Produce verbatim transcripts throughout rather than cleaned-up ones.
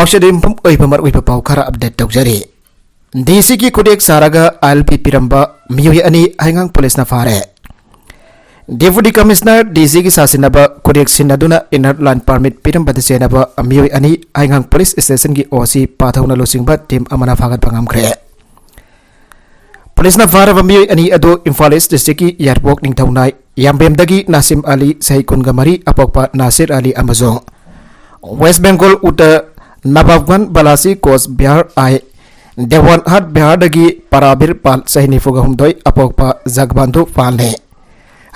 ꯁꯤꯗ ꯌꯨꯝꯐꯝ ꯑꯣꯏꯕ ꯃꯔꯨꯑꯣꯏꯕ ꯄꯥꯎ ꯈꯔ ꯑꯞꯗꯦꯠ ꯇꯧꯖꯔꯤ꯫ ꯗꯤ ꯁꯤꯒꯤ ꯈꯨꯗꯦꯛ ꯁꯥꯔꯒ ꯑꯥꯏ ꯑꯦꯜ ꯄꯤ ꯄꯤꯔꯝꯕ ꯃꯤꯑꯣꯏ ꯑꯅꯤ ꯍꯩꯉꯥꯡ ꯄꯨꯂꯤꯁꯅ ꯐꯥꯔꯦ꯫ ꯗꯦꯄꯨꯇꯤ ꯀꯃꯤꯁꯅꯔ ꯗꯤ ꯁꯤꯒꯤ ꯁꯥꯁꯤꯟꯅꯕ ꯈꯨꯗꯦꯛ ꯁꯤꯟꯅꯗꯨꯅ ꯏꯟꯅꯔ ꯂꯥꯏꯟ ꯄꯥꯔꯃꯤꯠ ꯄꯤꯔꯝꯕꯗ ꯆꯦꯟꯅꯕ ꯃꯤꯑꯣꯏ ꯑꯅꯤ ꯍꯩꯉꯥꯡ ꯄꯨꯂꯤꯁ ꯁ꯭ꯇꯦꯁꯟꯒꯤ ꯑꯣ ꯁꯤ ꯄꯥꯊꯧꯅ ꯂꯨꯆꯤꯡꯕ ꯇꯤꯝ ꯑꯃꯅ ꯐꯥꯒꯠꯄ ꯉꯝꯈ꯭ꯔꯦ꯫ ꯄꯨꯂꯤꯁꯅ ꯐꯥꯔꯕ ꯃꯤꯑꯣꯏ ꯑꯅꯤ ꯑꯗꯨ ꯏꯝꯐꯥꯜ ꯏꯁ ꯗꯤꯁꯇ꯭ꯔꯤꯛꯀꯤ ꯌꯥꯏꯔꯤꯄꯣꯛ ꯅꯤꯡꯊꯧꯅꯥꯏ ꯌꯥꯝꯕꯦꯝꯗꯒꯤ ꯅꯥꯁꯤꯝ ꯑꯂꯤ, ꯆꯍꯤ ꯀꯨꯟꯒ ꯃꯔꯤ, ꯑꯄꯣꯛꯄ ꯅꯥꯁꯤꯔ ꯑꯂꯤ, ꯑꯃꯁꯨꯡ ꯋꯦꯁ ꯕꯦꯡꯒꯣꯜ ꯎꯇꯔ ꯅꯕꯥꯕꯒꯟ ꯕꯂꯥꯁꯤ ꯀꯣꯁ ꯕꯤꯍꯥꯔ ꯑꯥꯏ ꯗꯦꯋꯥꯟ ꯍꯥꯠ ꯕꯤꯍꯥꯔꯗꯒꯤ ꯄꯔꯥꯕꯤꯔ ꯄꯥꯜ, ꯆꯍꯤ ꯅꯤꯐꯨꯒ ꯍꯨꯝꯗꯣꯏ, ꯑꯄꯣꯛꯄ ꯖꯒꯕꯥꯟꯙꯨ ꯄꯥꯜꯅꯤ꯫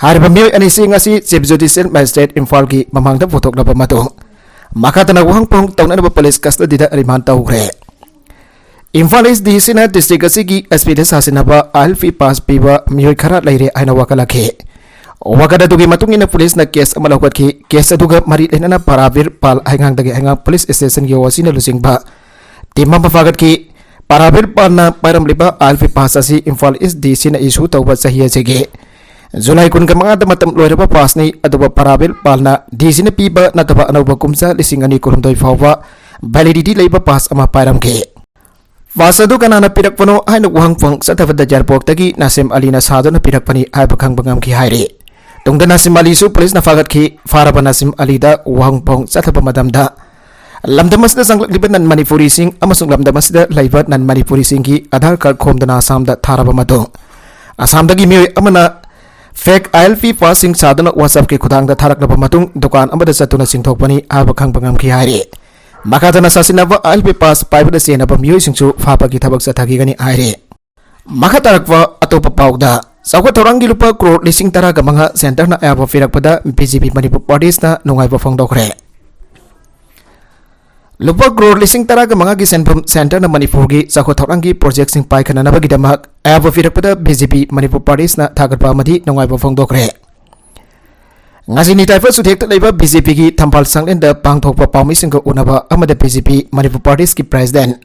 ꯍꯥꯏꯔꯤꯕ ꯃꯤꯑꯣꯏ ꯑꯅꯤꯁꯤ ꯉꯁꯤ ꯆꯤꯐ ꯖꯨꯗꯤꯁꯤꯌꯦꯜ ꯃꯦꯖꯤꯁꯇ꯭ꯔꯦꯠ ꯏꯝꯐꯥꯜꯒꯤ ꯃꯃꯥꯡꯗ ꯄꯨꯊꯣꯛꯂꯕ ꯃꯇꯨꯡ, ꯃꯈꯥ ꯇꯥꯅ ꯋꯥꯍꯪ ꯄꯥꯎꯍꯪ ꯇꯧꯅꯅꯕ ꯄꯨꯂꯤꯁ ꯀꯁꯇꯗꯤꯗ ꯔꯤꯃꯥꯟ ꯇꯧꯈ꯭ꯔꯦ꯫ ꯏꯝꯐꯥꯜ ꯏꯁ ꯗꯤ ꯁꯤꯅ ꯗꯤꯁꯇ꯭ꯔꯤꯛ ꯑꯁꯤꯒꯤ ꯑꯦꯁ ꯄꯤꯗ ꯁꯥꯁꯤꯟꯅꯕ ꯑꯥꯏ ꯑꯦꯜ ꯄꯤ ꯄꯥꯁ ꯄꯤꯕ ꯃꯤꯑꯣꯏ ꯈꯔ ꯂꯩꯔꯦ ꯍꯥꯏꯅ ꯋꯥꯀꯠꯂꯛꯈꯤ꯫ ꯋꯥꯀꯠ ꯑꯗꯨꯒꯤ ꯃꯇꯨꯡ ꯏꯟꯅ ꯄꯨꯂꯤꯁꯅ ꯀꯦꯁ ꯑꯃ ꯂꯧꯈꯠꯈꯤ꯫ ꯀꯦꯁ ꯑꯗꯨꯒ ꯃꯔꯤ ꯂꯩꯅꯅ ꯄꯔꯥꯕꯤꯔ ꯄꯥꯜ ꯍꯩꯉꯥꯡꯗꯒꯤ ꯍꯩꯉꯥꯡ ꯄꯨꯂꯤꯁ ꯁ꯭ꯇꯦꯁꯟꯒꯤ ꯑꯣ ꯁꯤꯅ ꯂꯨꯆꯤꯡꯕ ꯇꯤꯝ ꯑꯃ ꯐꯥꯒꯠꯈꯤ꯫ ꯄꯔꯥꯕꯤꯔ ꯄꯥꯜꯅ ꯄꯥꯏꯔꯝꯂꯤꯕ ꯑꯥꯏ ꯑꯦꯜ ꯄꯤ ꯄꯥꯁ ꯑꯁꯤ ꯏꯝꯐꯥꯜ ꯏꯁ ꯗꯤ ꯁꯤꯅ ꯏꯁꯨ ꯇꯧꯕ ꯆꯍꯤ ꯑꯁꯤꯒꯤ ꯖꯨꯂꯥꯏ ꯀꯨꯟꯒ ꯃꯉꯥꯗ ꯃꯇꯝ ꯂꯣꯏꯔꯕ ꯄꯥꯁꯅꯤ꯫ ꯑꯗꯨꯕꯨ ꯄꯔꯥꯕꯤꯔ ꯄꯥꯜꯅ ꯗꯤ ꯁꯤꯅ ꯄꯤꯕ ꯅꯠꯇꯕ ꯑꯅꯧꯕ ꯀꯨꯝꯖꯥ ꯂꯤꯁꯤꯡ ꯑꯅꯤ ꯀꯨꯟꯍꯨꯝꯗꯣꯏ ꯐꯥꯎꯕ ꯚꯦꯂꯤꯗꯤꯇꯤ ꯂꯩꯕ ꯄꯥꯁ ꯑꯃ ꯄꯥꯏꯔꯝꯈꯤ꯫ ꯄꯥꯁ ꯑꯗꯨ ꯀꯅꯥꯅ ꯄꯤꯔꯛꯄꯅꯣ ꯍꯥꯏꯅ ꯋꯥꯍꯪ ꯄꯥꯎꯍꯪ ꯆꯠꯊꯕꯗ ꯌꯥꯏꯔꯤꯄꯣꯛꯇꯒꯤ ꯅꯥꯁꯤꯝ ꯑꯂꯤꯅ ꯁꯥꯗꯨꯅ ꯄꯤꯔꯛꯄꯅꯤ ꯍꯥꯏꯕ ꯈꯪꯕ ꯉꯝꯈꯤ ꯍꯥꯏꯔꯤ꯫ ꯇꯨꯡꯗ ꯅꯥꯁꯤꯝ ꯑꯂꯤꯁꯨ ꯄꯨꯂꯤꯁꯅ ꯐꯥꯒꯠꯈꯤ꯫ ꯐꯥꯔꯕ ꯅꯥꯁꯤꯝ ꯑꯂꯤꯗ ꯋꯥꯍꯪ ꯄꯥꯎꯍꯪ ꯆꯠꯊꯕ ꯃꯇꯝꯗ ꯂꯝꯗꯝ ꯑꯁꯤꯗ ꯆꯪꯂꯛꯂꯤꯕ ꯅꯟ ꯃꯅꯤꯄꯨꯔꯤꯁꯤꯡ ꯑꯃꯁꯨꯡ ꯂꯝꯗꯝ ꯑꯁꯤꯗ ꯂꯩꯕ ꯅꯟ ꯃꯅꯤꯄꯨꯔꯤꯁꯤꯡꯒꯤ ꯑꯙꯥꯔ ꯀꯥꯔꯗ ꯈꯣꯝꯗꯨꯅ ꯑꯁꯥꯝꯗ ꯊꯥꯔꯕ ꯃꯇꯨꯡ, ꯑꯁꯥꯝꯗꯒꯤ ꯃꯤꯑꯣꯏ ꯑꯃꯅ ꯐꯦꯛ ꯑꯥꯏ ꯑꯦꯜ ꯄꯤ ꯄꯥꯁꯁꯤꯡ ꯁꯥꯗꯨꯅ ꯋꯥꯆꯞꯀꯤ ꯈꯨꯊꯥꯡꯗ ꯊꯥꯔꯛꯂꯕ ꯃꯇꯨꯡ, ꯗꯨꯀꯥꯟ ꯑꯃꯗ ꯆꯠꯇꯨꯅ ꯆꯤꯡꯊꯣꯛꯄꯅꯤ ꯍꯥꯏꯕ ꯈꯪꯕ ꯉꯝꯈꯤ ꯍꯥꯏꯔꯤ꯫ ꯃꯈꯥ ꯇꯥꯅ ꯁꯥꯁꯤꯟꯅꯕ ꯑꯥꯏ ꯑꯦꯜ ꯄꯤ ꯄꯥꯁ ꯄꯥꯏꯕꯗ ꯆꯦꯟꯅꯕ ꯃꯤꯑꯣꯏꯁꯤꯡꯁꯨ ꯐꯥꯕꯒꯤ ꯊꯕꯛ ꯆꯠꯊꯈꯤꯒꯅꯤ ꯍꯥꯏꯔꯤ꯫ ꯃꯈꯥ ꯇꯥꯔꯛꯄ ꯑꯇꯣꯞꯄ ꯄꯥꯎꯗ, ꯆꯥꯎꯈꯠ ꯊꯧꯔꯥꯡꯒꯤ ꯂꯨꯄꯥ ꯀ꯭ꯔꯣꯔ ꯂꯤꯁꯤꯡ ꯇꯔꯥꯒ ꯃꯉꯥ ꯁꯦꯟꯇꯔꯅ ꯑꯌꯥꯕ ꯄꯤꯔꯛꯄꯗ ꯕꯤ ꯖꯦ ꯄꯤ ꯃꯅꯤꯄꯨꯔ ꯄꯥꯔꯇꯤꯁꯅ ꯅꯨꯡꯉꯥꯏꯕ ꯐꯣꯡꯗꯣꯛꯈ꯭ꯔꯦ꯫ ꯂꯨꯄꯥ ꯀ꯭ꯔꯣꯔ ꯂꯤꯁꯤꯡ ꯇꯔꯥꯒ ꯃꯉꯥꯒꯤ ꯁꯦꯟꯐꯝ ꯁꯦꯟꯇꯔꯅ ꯃꯅꯤꯄꯨꯔꯒꯤ ꯆꯥꯎꯈꯠ ꯊꯧꯔꯥꯡꯒꯤ ꯄ꯭ꯔꯣꯖꯦꯛꯁꯤꯡ ꯄꯥꯏꯈꯠꯅꯅꯕꯒꯤꯗꯃꯛ ꯑꯌꯥꯕ ꯄꯤꯔꯛꯄꯗ ꯕꯤ ꯖꯦ ꯄꯤ ꯃꯅꯤꯄꯨꯔ ꯄꯥꯔꯇꯤꯁꯅ ꯊꯥꯒꯠꯄ ꯑꯃꯗꯤ ꯅꯨꯡꯉꯥꯏꯕ ꯐꯣꯡꯗꯣꯛꯈ꯭ꯔꯦ꯫ ꯉꯁꯤ ꯅꯤꯇꯥꯏꯐ ꯁꯨꯊꯦꯛꯇ ꯂꯩꯕ ꯕꯤ ꯖꯦ ꯄꯤꯒꯤ ꯊꯝꯕꯥꯜ ꯁꯪꯂꯦꯟꯗ ꯄꯥꯡꯊꯣꯛꯄ ꯄꯥꯎꯃꯤꯁꯤꯡꯒ ꯎꯅꯕ ꯑꯃꯗ ꯕꯤ ꯖꯦ ꯄꯤ Manipur ꯄꯥꯔꯇꯤꯁꯀꯤ president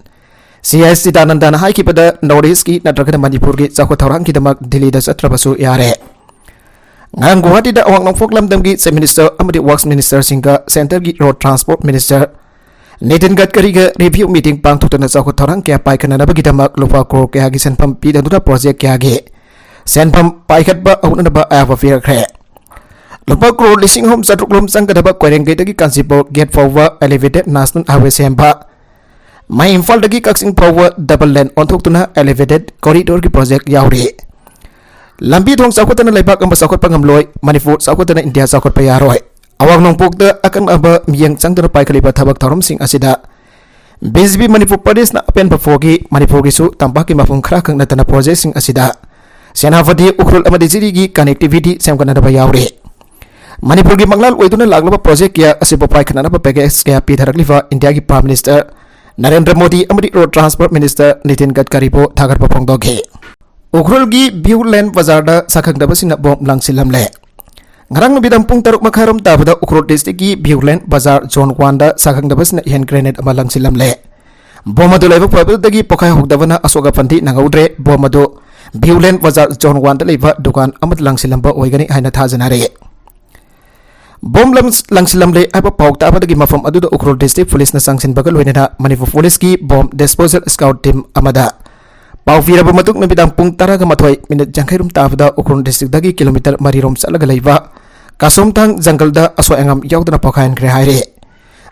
C S ꯆꯤꯗꯥꯅꯟꯗꯅ ꯍꯥꯏꯈꯤꯕꯗ, north ꯏꯁ꯭ꯠꯀꯤ ꯅꯠꯇ꯭ꯔꯒꯅ ꯃꯅꯤꯄꯨꯔꯒꯤ ꯆꯥꯎꯈꯠ ꯊꯧꯔꯥꯡꯒꯤꯗꯃꯛ ꯗꯤꯜꯂꯤꯗ ꯆꯠꯇ꯭ꯔꯕꯁꯨ ꯌꯥꯔꯦ꯫ ꯉꯔꯥꯡ ꯒꯨꯋꯥꯍꯥꯇꯤꯗ ꯑꯋꯥꯡ ꯅꯣꯡꯄꯣꯛ ꯂꯝꯗꯝꯒꯤ ꯆꯤꯐ ꯃꯤꯅꯤꯁꯇꯔ ꯑꯃꯗꯤ ꯋꯥꯔꯛꯁ ꯃꯤꯅꯤꯁꯇꯔꯁꯤꯡꯒ ꯁꯦꯟꯇꯔꯒꯤ ꯔꯣꯗ ꯇ꯭ꯔꯥꯟꯁꯄꯣꯔꯠ ꯃꯤꯅꯤꯁꯇꯔ ꯅꯤꯇꯤꯟ ꯒꯗꯀꯔꯤꯒ review meeting ꯄꯥꯡꯊꯣꯛꯇꯨꯅ ꯆꯥꯎꯈꯠ ꯊꯧꯔꯥꯡ ꯀꯌꯥ ꯄꯥꯏꯈꯠꯅꯅꯕꯒꯤꯗꯃꯛ ꯂꯨꯄꯥ ꯀ꯭ꯔꯣꯔ ꯀꯌꯥꯒꯤ ꯁꯦꯟꯐꯝ ꯄꯤꯗꯨꯅ project ꯀꯌꯥꯒꯤ ꯁꯦꯟꯐꯝ ꯄꯥꯏꯈꯠꯄ ꯍꯧꯅꯅꯕ ꯑꯌꯥꯕ ꯄꯤꯔꯛꯈ꯭ꯔꯦ꯫ ꯂꯨꯄꯥ ꯀ꯭ꯔꯣꯔ ꯂꯤꯁꯤꯡ ꯑꯍꯨꯝ ꯆꯥꯇ꯭ꯔꯨꯛ ꯂꯣꯝ ꯆꯪꯒꯗꯕ ꯀꯣꯏꯔꯦꯡꯒꯩꯗꯒꯤ ꯀꯥꯟꯆꯤꯄꯨꯔ gate ꯐꯥꯎꯕ elevated national highway ꯁꯦꯝꯕ, ꯃꯌꯥꯏ ꯏꯝꯐꯥꯜꯗꯒꯤ ꯀꯛꯆꯤꯡ ꯐꯥꯎꯕ double lane ꯑꯣꯟꯊꯣꯛꯇꯨꯅ elevated corridorꯒꯤ project ꯌꯥꯎꯔꯤ꯫ ꯂꯝꯕꯤ ꯊꯣꯡ ꯆꯥꯎꯈꯠꯇꯅ ꯂꯩꯕꯥꯛ ꯑꯃ ꯆꯥꯎꯈꯠꯄ ꯉꯝꯂꯣꯏ, ꯃꯅꯤꯄꯨꯔ ꯆꯥꯎꯈꯠꯇꯅ ꯏꯟꯗꯤꯌꯥ ꯆꯥꯎꯈꯠꯄ ꯌꯥꯔꯣꯏ꯫ ꯑꯋꯥꯡ ꯅꯣꯡꯄꯣꯛꯇ ꯑꯀꯟꯕ ꯃꯤꯠꯌꯦꯡ ꯆꯪꯗꯨꯅ ꯄꯥꯏꯈꯠꯂꯤꯕ ꯊꯕꯛ ꯊꯧꯔꯝꯁꯤꯡ ꯑꯁꯤꯗ BJP ꯃꯅꯤꯄꯨꯔ ꯄ꯭ꯔꯗꯦꯁꯅ ꯑꯄꯦꯟꯕ ꯐꯣꯡꯈꯤ꯫ ꯃꯅꯤꯄꯨꯔꯒꯤꯁꯨ ꯇꯝꯄꯥꯛꯀꯤ ꯃꯐꯝ ꯈꯔ ꯈꯛ ꯅꯠꯇꯅ projectꯁꯤꯡ ꯑꯁꯤꯗ ꯁꯦꯅꯥꯄꯇꯤ, ꯎꯈ꯭ꯔꯨꯜ ꯑꯃꯗꯤ ꯖꯤꯔꯤꯒꯤ connectivity ꯁꯦꯝꯒꯠꯅꯅꯕ ꯌꯥꯎꯔꯤ꯫ ꯃꯅꯤꯄꯨꯔꯒꯤ ꯃꯪꯂꯥꯟ ꯑꯣꯏꯗꯨꯅ ꯂꯥꯛꯂꯕ project ꯀꯌꯥ ꯑꯁꯤꯕꯨ ꯄꯥꯏꯈꯠꯅꯅꯕ package ꯀꯌꯥ ꯄꯤꯊꯔꯛꯂꯤꯕ ꯏꯟꯗꯤꯌꯥꯒꯤ Prime Minister ꯅꯔꯦꯟꯗ꯭ꯔ ꯃꯣꯗꯤ ꯑꯃꯗꯤ Road Transport Minister ꯅꯤꯇꯤꯟ ꯒꯗꯀꯔꯤꯕꯨ ꯊꯥꯒꯠꯄ ꯐꯣꯡꯗꯣꯛꯈꯤ꯫ ꯎꯈ꯭ꯔꯨꯜꯒꯤ ꯚ꯭ꯌꯨꯂꯦꯟ ꯕꯖꯥꯔꯗ ꯁꯛꯈꯪꯗꯕꯁꯤꯡꯅ ꯕꯣꯝ ꯂꯪꯁꯤꯜꯂꯝꯂꯦ꯫ ꯉꯔꯥꯡ ꯅꯨꯃꯤꯗꯥꯡ ꯄꯨꯡ ꯇꯔꯨꯛ ꯃꯈꯥꯏꯔꯣꯝ ꯇꯥꯕꯗ ꯎꯈ꯭ꯔꯨꯜ districtꯀꯤ ꯚ꯭ꯌꯨꯂꯦꯟ ꯕꯖꯥꯔ zone oneꯗ ꯁꯛꯈꯪꯗꯕꯁꯤꯡꯅ hand grenade ꯑꯃ ꯂꯪꯁꯤꯜꯂꯝꯂꯦ꯫ ꯕꯣꯝ ꯑꯗꯨ ꯂꯥꯏꯕꯛ ꯐꯕꯗꯒꯤ ꯄꯣꯈꯥꯏ ꯍꯧꯗꯕꯅ ꯑꯁꯣꯛ ꯑꯄꯟꯗꯤ ꯅꯪꯍꯧꯗ꯭ꯔꯦ꯫ ꯕꯣꯝ ꯑꯗꯨ ꯚ꯭ꯌꯨꯂꯦꯟ ꯕꯖꯥꯔ zone oneꯗ ꯂꯩꯕ ꯗꯨꯀꯥꯟ ꯑꯃꯗ ꯂꯪꯁꯤꯜꯂꯝꯕ ꯑꯣꯏꯒꯅꯤ ꯍꯥꯏꯅ ꯊꯥꯖꯅꯔꯤ꯫ ꯕꯣꯝ ꯂꯪ-, ꯂꯪꯁꯤꯜꯂꯝꯂꯦ ꯍꯥꯏꯕ ꯄꯥꯎ ꯇꯥꯕꯗꯒꯤ ꯃꯐꯝ ꯑꯗꯨꯗ ꯎꯈ꯭ꯔꯨꯜ district policeꯅ ꯆꯪꯁꯤꯟꯕꯒ ꯂꯣꯏꯅꯅ Manipur policeꯀꯤ bomb disposal scout team ꯑꯃꯗ ꯄꯥꯎ ꯄꯤꯔꯕ ꯃꯇꯨꯡ ꯅꯨꯃꯤꯗꯥꯡ ꯄꯨꯡ ꯇꯔꯥꯒ ꯃꯥꯊꯣꯏ ꯃꯤꯅꯤꯠ ꯌꯥꯡꯈꯩ ꯔꯣꯝ ꯇꯥꯕꯗ ꯎꯈ꯭ꯔꯨꯜ districtꯗꯒꯤ kilometre ꯃꯔꯤ ꯔꯣꯝ ꯆꯠꯂꯒ ꯂꯩꯕ ꯀꯥꯁꯣꯝꯊꯥꯡ ꯖꯪꯒꯜꯗ ꯑꯁꯣꯏ ꯑꯉꯥꯝ ꯌꯥꯎꯗꯅ ꯄꯣꯈꯥꯏꯍꯟꯈ꯭ꯔꯦ ꯍꯥꯏꯔꯤ꯫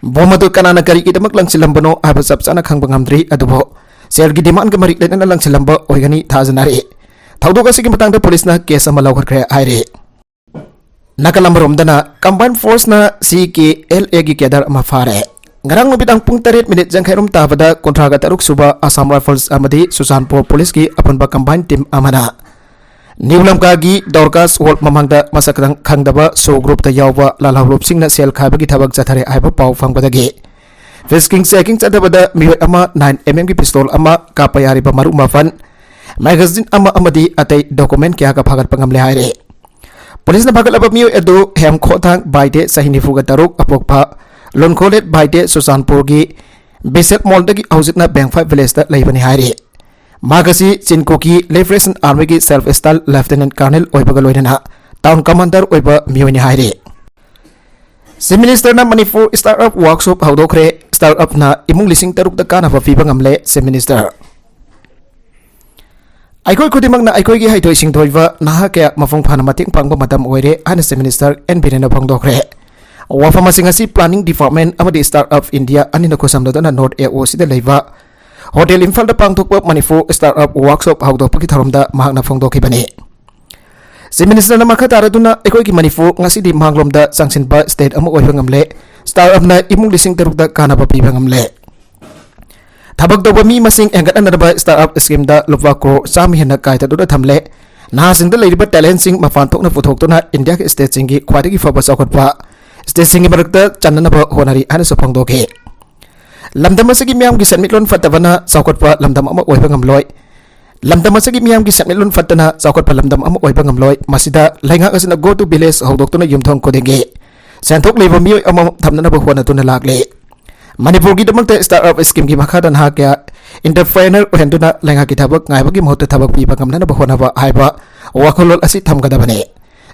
ꯕꯣꯝ ꯑꯗꯨ ꯀꯅꯥꯅ ꯀꯔꯤꯒꯤꯗꯃꯛ ꯂꯪꯁꯤꯜꯂꯝꯕꯅꯣ ꯍꯥꯏꯕ ꯆꯞ ꯆꯥꯅ ꯈꯪꯕ ꯉꯝꯗ꯭ꯔꯤ, ꯑꯗꯨꯕꯨ ꯁꯦꯜꯒꯤ demandꯒ ꯃꯔꯤ ꯂꯩꯅꯅ ꯂꯪꯁꯤꯜꯂꯝꯕ ꯑꯣꯏꯒꯅꯤ ꯊꯥꯖꯅꯔꯤ꯫ ꯊꯧꯗꯣꯛ ꯑꯁꯤꯒꯤ ꯃꯇꯥꯡꯗ policeꯅ case ꯑꯃ ꯂꯧꯈꯠꯈ꯭ꯔꯦ ꯍꯥꯏꯔꯤ꯫ ꯅꯥꯀꯜ ꯑꯃꯔꯣꯝꯗꯅ combined forceꯅ CKLAꯒꯤ cadre ꯑꯃ ꯐꯥꯔꯦ꯫ ꯉꯔꯥꯡ ꯅꯨꯃꯤꯗꯥꯡ ꯄꯨꯡ ꯇꯔꯦꯠ ꯃꯤꯅꯤꯠ ꯌꯥꯡꯈꯩ ꯔꯣꯝ ꯇꯥꯕꯗ ꯀꯨꯟꯊ꯭ꯔꯥꯒ ꯇꯔꯨꯛ ꯁꯨꯕ Assam Rifles ꯑꯃꯗꯤ ꯆꯨꯔꯆꯥꯟꯄꯨꯔ policeꯀꯤ ꯑꯄꯨꯟꯕ combined team ꯑꯃꯅ ꯅ꯭ꯌꯨ ꯂꯝꯀꯥꯒꯤ ꯗꯣꯔꯀꯥꯁ ꯍꯣꯜ ꯃꯃꯥꯡꯗ ꯃꯁꯛ ꯈꯪꯗꯕ ꯁꯣ group ꯇ ꯌꯥꯎꯕ ꯂꯥꯜꯍꯧꯂꯨꯞꯁꯤꯡꯅ ꯁꯦꯜ ꯈꯥꯏꯕꯒꯤ ꯊꯕꯛ ꯆꯠꯊꯔꯦ ꯍꯥꯏꯕ ꯄꯥꯎ ꯐꯪꯕꯗꯒꯤ frisking checking ꯆꯠꯊꯕꯗ ꯃꯤꯑꯣꯏ ꯑꯃ nine MM ꯒꯤ pistol ꯑꯃ, ꯀꯥꯞꯄ ꯌꯥꯔꯤꯕ ꯃꯔꯨ ꯃꯄꯟ, magazine ꯑꯃ ꯑꯃꯗꯤ ꯑꯇꯩ document ꯀꯌꯥꯒ ꯐꯥꯒꯠꯄ ꯉꯝꯂꯦ ꯍꯥꯏꯔꯦ꯫ Policeꯅ ꯐꯥꯒꯠꯂꯕ ꯃꯤꯑꯣꯏ ꯑꯗꯨ ꯍꯦꯝꯈꯣꯊꯥꯡ ꯕꯥꯏꯗꯦ, ꯆꯍꯤ ꯅꯤꯐꯨꯒ ꯇꯔꯨꯛ, ꯑꯄꯣꯛꯄ ꯂꯨꯟꯈꯣꯂꯦꯠ ꯕꯥꯏꯗꯦ, ꯆꯨꯔꯆꯥꯟꯄꯨꯔꯒꯤ ꯕꯤꯁꯦꯠ ꯃꯣꯜꯗꯒꯤ ꯍꯧꯖꯤꯛꯅ ꯕꯦꯡꯐꯥꯏ villageꯇ ꯂꯩꯕꯅꯤ ꯍꯥꯏꯔꯤ꯫ ꯃꯍꯥꯛ ꯑꯁꯤ ꯆꯤꯟ ꯀꯨꯀꯤ Liberation Armyꯒꯤ Self Styled Lieutenant Colonel ꯑꯣꯏꯕꯒ ꯂꯣꯏꯅꯅ town commander ꯑꯣꯏꯕ ꯃꯤꯑꯣꯏꯅꯤ ꯍꯥꯏꯔꯤ꯫ Chief Ministerꯅ Manipur startup workshop ꯍꯧꯗꯣꯛꯈ꯭ꯔꯦ꯫ Startupꯅ ꯏꯃꯨꯡ ꯂꯤꯁꯤꯡ ꯇꯔꯨꯛꯇ ꯀꯥꯟꯅꯕ ꯄꯤꯕ ꯉꯝꯂꯦ꯫ Chief Minister꯫ ꯑꯩꯈꯣꯏ ꯈꯨꯗꯤꯡꯃꯛꯅ ꯑꯩꯈꯣꯏꯒꯤ ꯍꯩꯊꯣꯏ ꯁꯤꯡꯊꯣꯏꯕ ꯅꯍꯥ ꯀꯌꯥ ꯃꯄꯨꯡ ꯐꯥꯅ ꯃꯇꯦꯡ ꯄꯥꯡꯕ ꯃꯇꯝ ꯑꯣꯏꯔꯦ ꯍꯥꯏꯅ Chief Minister ꯑꯦꯟ ꯕꯤꯔꯦꯟꯅ ꯐꯣꯡꯗꯣꯛꯈ꯭ꯔꯦ꯫ ꯋꯥꯐꯝ ꯑꯁꯤꯡ ꯑꯁꯤ Planning Department ꯑꯃꯗꯤ Startup India ꯑꯅꯤꯅ ꯈꯨꯠꯁꯝꯅꯗꯨꯅ North A O Cꯗ ꯂꯩꯕ ꯍꯣꯇꯦꯜ ꯏꯝꯐꯥꯜꯗ ꯄꯥꯡꯊꯣꯛꯄ ꯃꯅꯤꯄꯨꯔ startup workshop ꯍꯧꯗꯣꯛꯄꯒꯤ ꯊꯧꯔꯝꯗ ꯃꯍꯥꯛꯅ ꯐꯣꯡꯗꯣꯛꯈꯤꯕꯅꯤ꯫ Chief Ministerꯅ ꯃꯈꯥ ꯇꯥꯔꯗꯨꯅ ꯑꯩꯈꯣꯏꯒꯤ ꯃꯅꯤꯄꯨꯔ ꯉꯁꯤꯗꯤ ꯃꯥꯡꯂꯣꯝꯗ ꯆꯪꯁꯤꯟꯕ state ꯑꯃ ꯑꯣꯏꯕ ꯉꯝꯂꯦ꯫ Startupꯅ ꯏꯃꯨꯡ ꯂꯤꯁꯤꯡ ꯇꯔꯨꯛꯇ ꯀꯥꯟꯅꯕ ꯄꯤꯕ ꯉꯝꯂꯦ꯫ ꯊꯕꯛ ꯇꯧꯕ ꯃꯤ ꯃꯁꯤꯡ ꯍꯦꯟꯒꯠꯍꯟꯅꯕ startup schemeꯗ ꯂꯨꯄꯥ ꯀ꯭ꯔꯣꯔ ꯆꯥꯝꯃ ꯍꯦꯟꯅ ꯀꯥꯏꯊꯗꯨꯅ ꯊꯝꯂꯦ꯫ ꯅꯍꯥꯁꯤꯡꯗ ꯂꯩꯔꯤꯕ talentꯁꯤꯡ ꯃꯄꯥꯟ ꯊꯣꯛꯅ ꯄꯨꯊꯣꯛꯇꯨꯅ Indiaꯒꯤ stateꯁꯤꯡꯒꯤ ꯈ꯭ꯋꯥꯏꯗꯒꯤ ꯐꯕ ꯆꯥꯎꯈꯠꯄ stateꯁꯤꯡꯒꯤ ꯃꯔꯛꯇ ꯆꯟꯅꯅꯕ ꯍꯣꯠꯅꯔꯤ ꯍꯥꯏꯅꯁꯨ ꯐꯣꯡꯗꯣꯛꯈꯤ꯫ ꯂꯝꯗꯝ ꯑꯁꯤꯒꯤ ꯃꯤꯌꯥꯝꯒꯤ ꯁꯦꯟꯃꯤꯠꯂꯣꯟ ꯐꯠꯇꯕꯅ ꯆꯥꯎꯈꯠꯄ ꯂꯝꯗꯝ ꯑꯃ ꯑꯣꯏꯕ ꯉꯝꯂꯣꯏ꯫ ꯂꯝꯗꯝ ꯑꯁꯤꯒꯤ ꯃꯤꯌꯥꯝꯒꯤ ꯁꯦꯟꯃꯤꯠꯂꯣꯟ ꯐꯠꯇꯅ ꯆꯥꯎꯈꯠꯄ ꯂꯝꯗꯝ ꯑꯃ ꯑꯣꯏꯕ ꯉꯝꯂꯣꯏ꯫ ꯃꯁꯤꯗ ꯂꯩꯉꯥꯛ ꯑꯁꯤꯅ Go to Village ꯍꯧꯗꯣꯛꯇꯨꯅ ꯌꯨꯝꯊꯣꯡ ꯈꯨꯗꯤꯡꯒꯤ ꯁꯦꯟꯊꯣꯛ ꯂꯩꯕ ꯃꯤꯑꯣꯏ ꯑꯃꯃꯝ ꯊꯝꯅꯅꯕ ꯍꯣꯠꯅꯗꯨꯅ ꯂꯥꯛꯂꯤ꯫ ꯃꯅꯤꯄꯨꯔꯒꯤꯗꯃꯛꯇ startup schemeꯒꯤ ꯃꯈꯥꯗ ꯅꯍꯥ ꯀꯌꯥ entrepreneur ꯑꯣꯏꯍꯟꯗꯨꯅ ꯂꯩꯉꯥꯛꯀꯤ ꯊꯕꯛ ꯉꯥꯏꯕꯒꯤ ꯃꯍꯨꯠꯇ ꯊꯕꯛ ꯄꯤꯕ ꯉꯝꯅꯅꯕ ꯍꯣꯠꯅꯕ ꯍꯥꯏꯕ ꯋꯥꯈꯜꯂꯣꯟ ꯑꯁꯤ ꯊꯝꯒꯗꯕꯅꯤ꯫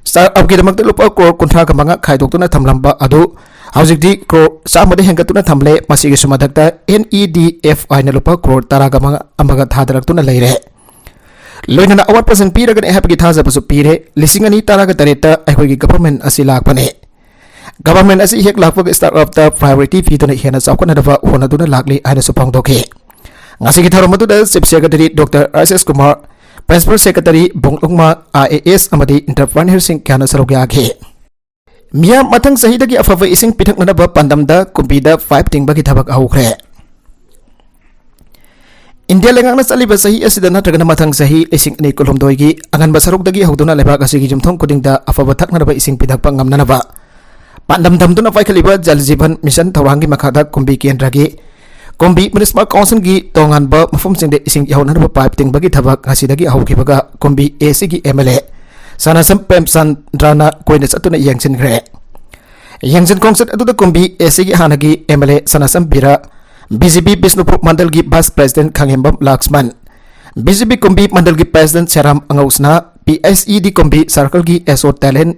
Startupꯀꯤꯗꯃꯛꯇ ꯂꯨꯄꯥ ꯀ꯭ꯔꯣꯔ ꯀꯨꯟꯊ꯭ꯔꯥꯒ ꯃꯉꯥ ꯈꯥꯏꯗꯣꯛꯇꯨꯅ ꯊꯝꯂꯝꯕ ꯑꯗꯨ ꯍꯧꯖꯤꯛꯇꯤ ꯀ꯭ꯔꯣꯔ ꯆꯥꯝꯃꯗ ꯍꯦꯟꯒꯠꯇꯨꯅ ꯊꯝꯂꯦ꯫ ꯃꯁꯤꯒꯤꯁꯨ ꯃꯊꯛꯇ NEDFIꯅ ꯂꯨꯄꯥ ꯀ꯭ꯔꯣꯔ ꯇꯔꯥꯒ ꯃꯉꯥ ꯑꯃꯒ ꯊꯥꯗꯔꯛꯇꯨꯅ ꯂꯩꯔꯦ꯫ ꯂꯣꯏꯅꯅ ꯑꯋꯥꯠꯄꯁꯤꯡ ꯄꯤꯔꯒꯅꯤ ꯍꯥꯏꯕꯒꯤ ꯊꯥꯖꯕꯁꯨ ꯄꯤꯔꯦ꯫ ꯂꯤꯁꯤꯡ ꯑꯅꯤ ꯇꯔꯥꯒ ꯇꯔꯦꯠꯇ ꯑꯩꯈꯣꯏꯒꯤ government ꯑꯁꯤ ꯂꯥꯛꯄꯅꯦ꯫ Government ꯑꯁꯤ ꯍꯦꯛ ꯂꯥꯛꯄꯒ startupꯇ priority ꯄꯤꯗꯨꯅ ꯍꯦꯟꯅ ꯆꯥꯎꯈꯠꯅꯅꯕ ꯍꯣꯠꯅꯗꯨꯅ ꯂꯥꯛꯂꯤ ꯍꯥꯏꯅꯁꯨ ꯐꯣꯡꯗꯣꯛꯈꯤ꯫ ꯉꯁꯤꯒꯤ ꯊꯧꯔꯝ ꯑꯗꯨꯗ Chief Secretary Doctor Rajesh Kumar, Principal Secretary ꯕꯣꯡꯂꯨꯡꯃꯥ, IAS ꯑꯃꯗꯤ entrepreneurꯁꯤꯡ ꯀꯌꯥꯅ ꯁꯔꯨꯛ ꯌꯥꯈꯤ꯫ ꯃꯤꯌꯥꯝ ꯃꯊꯪ ꯆꯍꯤꯗꯒꯤ ꯑꯐꯕ ꯏꯁꯤꯡ ꯄꯤꯊꯛꯅꯅꯕ ꯄꯥꯟꯗꯝꯗ ꯀꯨꯝꯕꯤꯗ pipe ꯇꯤꯡꯕꯒꯤ ꯊꯕꯛ ꯍꯧꯈ꯭ꯔꯦ꯫ ꯏꯟꯗꯤꯌꯥ ꯂꯩꯉꯥꯛꯅ ꯆꯠꯂꯤꯕ ꯆꯍꯤ ꯑꯁꯤꯗ ꯅꯠꯇ꯭ꯔꯒꯅ ꯃꯊꯪ ꯆꯍꯤ ꯂꯤꯁꯤꯡ ꯑꯅꯤ ꯀꯨꯟꯍꯨꯝꯗꯣꯏꯒꯤ ꯑꯉꯟꯕ ꯁꯔꯨꯛꯇꯒꯤ ꯍꯧꯗꯨꯅ ꯂꯩꯕꯥꯛ ꯑꯁꯤꯒꯤ ꯌꯨꯝꯊꯣꯡ ꯈꯨꯗꯤꯡꯗ ꯑꯐꯕ ꯊꯛꯅꯅꯕ ꯏꯁꯤꯡ ꯄꯤꯊꯛꯄ ꯉꯝꯅꯅꯕ ꯄꯥꯟꯗꯝ ꯊꯝꯗꯨꯅ ꯄꯥꯏꯈꯠꯂꯤꯕ ꯖꯜ ꯖꯤꯕꯟ ꯃꯤꯁꯟ ꯊꯧꯔꯥꯡꯒꯤ ꯃꯈꯥꯗ ꯀꯨꯝꯕꯤ ꯀꯦꯟꯗ꯭ꯔꯒꯤ ꯀꯨꯝꯕꯤ Municipal Councilꯒꯤ ꯇꯣꯉꯥꯟꯕ ꯃꯐꯝꯁꯤꯡꯗ ꯏꯁꯤꯡ ꯌꯧꯍꯟꯅꯕ pipe ꯇꯤꯡꯕꯒꯤ ꯊꯕꯛ ꯉꯁꯤꯗꯒꯤ ꯍꯧꯈꯤꯕꯒ ꯀꯨꯝꯕꯤ ACꯒꯤ MLA ꯁꯅꯥꯁꯝ ꯄ꯭ꯔꯦꯝꯆꯟꯗ꯭ꯔꯅ ꯀꯣꯏꯅ ꯆꯠꯇꯨꯅ ꯌꯦꯡꯁꯤꯟꯈ꯭ꯔꯦ꯫ ꯌꯦꯡꯁꯤꯟ ꯈꯣꯡꯆꯠ ꯑꯗꯨꯗ ꯀꯨꯝꯕꯤ ACꯒꯤ ꯍꯥꯟꯅꯒꯤ MLA ꯁꯅꯥꯁꯝ ꯕꯤꯔ, BJP ꯕꯤꯁꯅꯨꯄꯨꯔ ꯃꯟꯗꯜꯒꯤ Vice President Khangembam Laxman, BJP Kumbi ꯃꯟꯗꯜꯒꯤ President ꯁꯦꯔꯥꯝ ꯑꯉꯧꯁꯅꯥ, PSED ꯀꯨꯝꯕꯤ circleꯒꯤ SO ꯇꯦꯂꯦꯟ,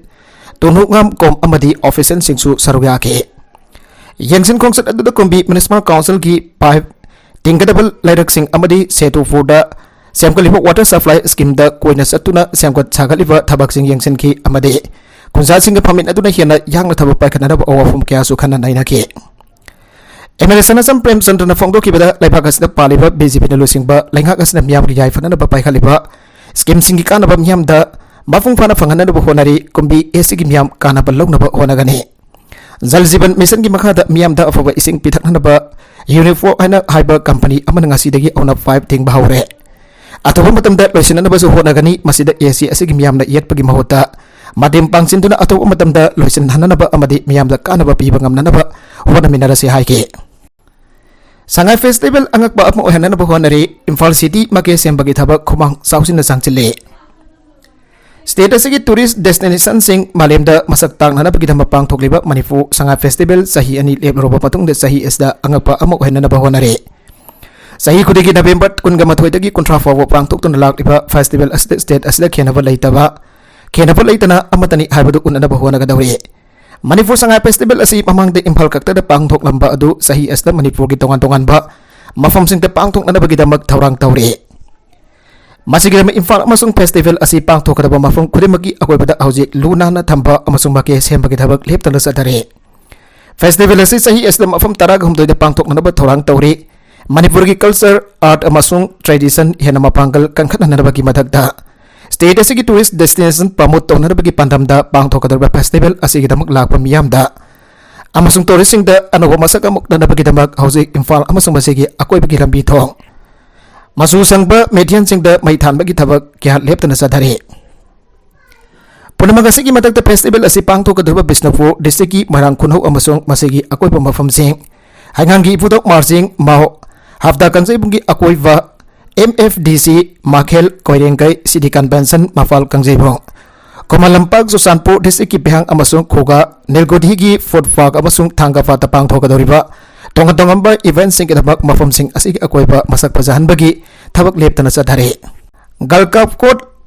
ꯇꯣꯅꯨꯉꯥꯝ ꯀꯣꯝ ꯑꯃꯗꯤ officialꯁꯤꯡꯁꯨ ꯁꯔꯨꯛ ꯌꯥꯈꯤ꯫ ꯌꯦꯡꯁꯤꯟ ꯈꯣꯡꯆꯠ ꯑꯗꯨꯗ ꯀꯨꯝꯕꯤ Municipal Councilꯒꯤ pipe ꯇꯤꯡꯒꯗꯕ ꯂꯩꯔꯛꯁꯤꯡ ꯑꯃꯗꯤ ꯁꯦꯇꯨ fourꯗ ꯁꯦꯝꯒꯠꯂꯤꯕ water supply schemeꯗ ꯀꯣꯏꯅ ꯆꯠꯇꯨꯅ ꯁꯦꯝꯒꯠ ꯁꯥꯒꯠꯂꯤꯕ ꯊꯕꯛꯁꯤꯡ ꯌꯦꯡꯁꯤꯟꯈꯤ ꯑꯃꯗꯤ ꯈꯨꯟꯖꯥꯁꯤꯡꯒ ꯐꯝꯃꯤꯟꯅꯗꯨꯅ ꯍꯦꯟꯅ ꯌꯥꯡꯅ ꯊꯕꯛ ꯄꯥꯏꯈꯠꯅꯅꯕ ꯑꯋꯥꯐꯝ ꯀꯌꯥꯁꯨ ꯈꯟꯅ ꯅꯩꯅꯈꯤ꯫ MLA ꯁꯅꯥꯆꯝ ꯄ꯭ꯔꯦꯝꯆꯟꯗ꯭ꯔꯅ ꯐꯣꯡꯗꯣꯛꯈꯤꯕꯗ, ꯂꯩꯕꯥꯛ ꯑꯁꯤꯗ ꯄꯥꯜꯂꯤꯕ BJPꯅ ꯂꯨꯆꯤꯡꯕ ꯂꯩꯉꯥꯛ ꯑꯁꯤꯅ ꯃꯤꯌꯥꯝꯒꯤ ꯌꯥꯏꯐꯅꯅꯕ ꯄꯥꯏꯈꯠꯂꯤꯕ schemeꯁꯤꯡꯒꯤ ꯀꯥꯟꯅꯕ ꯃꯤꯌꯥꯝꯗ ꯃꯄꯨꯡ ꯐꯥꯅ ꯐꯪꯍꯟꯅꯅꯕ ꯍꯣꯠꯅꯔꯤ꯫ ꯀꯨꯝꯕꯤ ACꯒꯤ ꯃꯤꯌꯥꯝ ꯀꯥꯟꯅꯕ ꯂꯧꯅꯕ ꯍꯣꯠꯅꯒꯅꯤ꯫ ꯖꯜ ꯖꯤꯕꯟ ꯃꯤꯁꯟꯒꯤ ꯃꯈꯥꯗ ꯃꯤꯌꯥꯝꯗ ꯑꯐꯕ ꯏꯁꯤꯡ ꯄꯤꯊꯛꯅꯅꯕ ꯌꯨꯅꯤꯐꯣ ꯍꯥꯏꯅ ꯍꯥꯏꯕ ꯀꯝꯄꯅꯤ ꯑꯃꯅ ꯉꯁꯤꯗꯒꯤ ꯍꯧꯅ pipe ꯊꯤꯡꯕ ꯍꯧꯔꯦ꯫ ꯑꯊꯨꯕ ꯃꯇꯝꯗ ꯂꯣꯏꯁꯤꯟꯅꯅꯕꯁꯨ ꯍꯣꯠꯅꯒꯅꯤ꯫ ꯃꯁꯤꯗ AC ꯑꯁꯤꯒꯤ ꯃꯤꯌꯥꯝꯅ ꯌꯦꯠꯄꯒꯤ ꯃꯍꯨꯠꯇ ꯃꯇꯦꯡ ꯄꯥꯡꯁꯤꯟꯗꯨꯅ ꯑꯊꯨꯕ ꯃꯇꯝꯗ ꯂꯣꯏꯁꯤꯟꯍꯟꯅꯅꯕ ꯑꯃꯗꯤ ꯃꯤꯌꯥꯝꯗ ꯀꯥꯟꯅꯕ ꯄꯤꯕ ꯉꯝꯅꯅꯕ ꯍꯣꯠꯅꯃꯤꯟꯅꯔꯁꯤ ꯍꯥꯏꯈꯤ꯫ ꯁꯉꯥꯏ Festival ꯑꯉꯛꯄ ꯑꯃ ꯑꯣꯏꯍꯟꯅꯅꯕ ꯍꯣꯠꯅꯔꯤ꯫ ꯏꯝꯐꯥꯜ city ꯃꯀꯦ ꯁꯦꯝꯕꯒꯤ ꯊꯕꯛ ꯈꯨꯃꯥꯡ ꯆꯥꯎꯁꯤꯟꯅ ꯆꯪꯁꯤꯜꯂꯤ꯫ State ꯑꯁꯤꯒꯤ tourist destinationꯁꯤꯡ ꯃꯥꯂꯦꯝꯗ ꯃꯁꯛ ꯇꯥꯛꯅꯅꯕꯒꯤꯗꯃꯛ ꯄꯥꯡꯊꯣꯛꯂꯤꯕ ꯃꯅꯤꯄꯨꯔ ꯁꯉꯥꯏ Festival ꯆꯍꯤ ꯑꯅꯤ ꯂꯦꯞꯂꯨꯔꯕ ꯃꯇꯨꯡꯗ ꯆꯍꯤ ꯑꯁꯤꯗ ꯑꯉꯛꯄ ꯑꯃ ꯑꯣꯏꯍꯟꯅꯅꯕ ꯍꯣꯠꯅꯔꯤ꯫ ꯆꯍꯤ ꯈꯨꯗꯤꯡꯒꯤ November ꯀꯨꯟꯒ ꯃꯥꯊꯣꯏꯗꯒꯤ ꯀꯨꯟꯊ꯭ꯔꯥ ꯐꯥꯎꯕ ꯄꯥꯡꯊꯣꯛꯇꯨꯅ ꯂꯥꯛꯂꯤꯕ festival ꯑꯁꯤꯗ state ꯑꯁꯤꯗ ꯈꯦꯟꯅꯕ ꯂꯩꯇꯕ, ꯈꯦꯟꯅꯕ ꯂꯩꯇꯅ ꯑꯃꯠꯇꯅꯤ ꯍꯥꯏꯕꯗꯨ ꯎꯠꯅꯅꯕ ꯍꯣꯠꯅꯒꯗꯧꯔꯤ꯫ ꯃꯅꯤꯄꯨꯔ ꯁꯉꯥꯏ Festival ꯑꯁꯤ ꯃꯃꯥꯡꯗ ꯏꯝꯐꯥꯜ ꯈꯛꯇꯗ ꯄꯥꯡꯊꯣꯛꯂꯝꯕ ꯑꯗꯨ ꯆꯍꯤ ꯑꯁꯤꯗ ꯃꯅꯤꯄꯨꯔꯒꯤ ꯇꯣꯉꯥꯟ ꯇꯣꯉꯥꯟꯕ ꯃꯐꯝꯁꯤꯡꯗ ꯄꯥꯡꯊꯣꯛꯅꯅꯕꯒꯤꯗꯃꯛ ꯊꯧꯔꯥꯡ ꯇꯧꯔꯤ꯫ ꯃꯁꯤꯒꯤꯗꯃꯛ ꯏꯝꯐꯥꯜ ꯑꯃꯁꯨꯡ festival ꯑꯁꯤ ꯄꯥꯡꯊꯣꯛꯀꯗꯕ ꯃꯐꯝ ꯈꯨꯗꯤꯡꯃꯛꯀꯤ ꯑꯀꯣꯏꯕꯗ ꯍꯧꯖꯤꯛ ꯂꯨ ꯅꯥꯟꯅ ꯊꯝꯕ ꯑꯃꯁꯨꯡ ꯃꯀꯦ ꯁꯦꯝꯕꯒꯤ ꯊꯕꯛ ꯂꯦꯞꯇꯅ ꯆꯠꯊꯔꯤ꯫ Festival ꯑꯁꯤ ꯆꯍꯤ ꯑꯁꯤꯗ ꯃꯐꯝ ꯇꯔꯥꯒ ꯍꯨꯝꯗꯣꯏꯗ ꯄꯥꯡꯊꯣꯛꯅꯅꯕ ꯊꯧꯔꯥꯡ ꯇꯧꯔꯤ꯫ ꯃꯅꯤꯄꯨꯔꯒꯤ culture, art ꯑꯃꯁꯨꯡ tradition ꯍꯦꯟꯅ ꯃꯄꯥꯡꯒꯜ ꯀꯟꯈꯠꯍꯟꯅꯕꯒꯤ ꯃꯊꯛꯇ, state ꯑꯁꯤꯒꯤ tourist destination promote ꯇꯧꯅꯅꯕꯒꯤ ꯄꯥꯟꯗꯝꯗ ꯄꯥꯡꯊꯣꯛꯀꯗꯧꯔꯤꯕ festival ꯑꯁꯤꯒꯤꯗꯃꯛ ꯂꯥꯛꯄ ꯃꯤꯌꯥꯝꯗ ꯑꯃꯁꯨꯡ touristꯁꯤꯡꯗ ꯑꯅꯧꯕ ꯃꯁꯛ ꯑꯃ ꯎꯠꯅꯅꯕꯒꯤꯗꯃꯛ ꯍꯧꯖꯤꯛ ꯏꯝꯐꯥꯜ ꯑꯃꯁꯨꯡ ꯃꯁꯤꯒꯤ ꯑꯀꯣꯏꯕꯒꯤ ꯂꯝꯕꯤ ꯊꯣꯡ, ꯃꯆꯨ ꯁꯪꯕ ꯃꯩꯊꯦꯟꯁꯤꯡꯗ ꯃꯩ ꯊꯥꯟꯕꯒꯤ ꯊꯕꯛ ꯀꯌꯥ ꯂꯦꯞꯇꯅ ꯆꯠꯊꯔꯤ꯫ ꯄꯨꯝꯅꯃꯛ ꯑꯁꯤꯒꯤ ꯃꯊꯛꯇ, festival ꯑꯁꯤ ꯄꯥꯡꯊꯣꯛꯀꯗꯧꯔꯤꯕ ꯕꯤꯁꯅꯨꯄꯨꯔ districtꯀꯤ ꯃꯣꯏꯔꯥꯡ ꯈꯨꯟꯍꯧ ꯑꯃꯁꯨꯡ ꯃꯁꯤꯒꯤ ꯑꯀꯣꯏꯕ ꯃꯐꯝꯁꯤꯡ, ꯍꯩꯉꯥꯡꯒꯤ ꯏꯕꯨꯙꯧ ꯃꯥꯔꯖꯤꯡ, ꯃꯥꯎ, ꯍꯞꯇꯥ ꯀꯥꯡꯖꯩꯕꯨꯡꯒꯤ ꯑꯀꯣꯏꯕ, MFDC, ꯃꯥꯈꯦꯜ, ꯀꯣꯏꯔꯦꯡꯒꯩ, city convention, ꯃꯄꯥꯜ ꯀꯥꯡꯖꯩꯕꯨꯡ, ꯈꯨꯃꯟ ꯂꯝꯄꯥꯛ, ꯆꯨꯔꯆꯥꯟꯄꯨꯔ districtꯀꯤ ꯕꯤꯍꯥꯡ ꯑꯃꯁꯨꯡ ꯈꯨꯒꯥ, ꯅꯤꯜꯒꯣꯙꯤꯒꯤ food park ꯑꯃꯁꯨꯡ ꯊꯥꯡꯒ ꯄꯥꯠꯇ ꯄꯥꯡꯊꯣꯛꯀꯗꯧꯔꯤꯕ ꯇꯣꯉꯥꯟ ꯇꯣꯉꯥꯟꯕ eventꯁꯤꯡꯒꯤꯗꯃꯛ ꯃꯐꯝꯁꯤꯡ ꯑꯁꯤꯒꯤ ꯑꯀꯣꯏꯕ ꯃꯁꯛ ꯐꯖꯍꯟꯕꯒꯤ ꯊꯕꯛ ꯂꯦꯞꯇꯅ ꯆꯠꯊꯔꯤ꯫ Golf course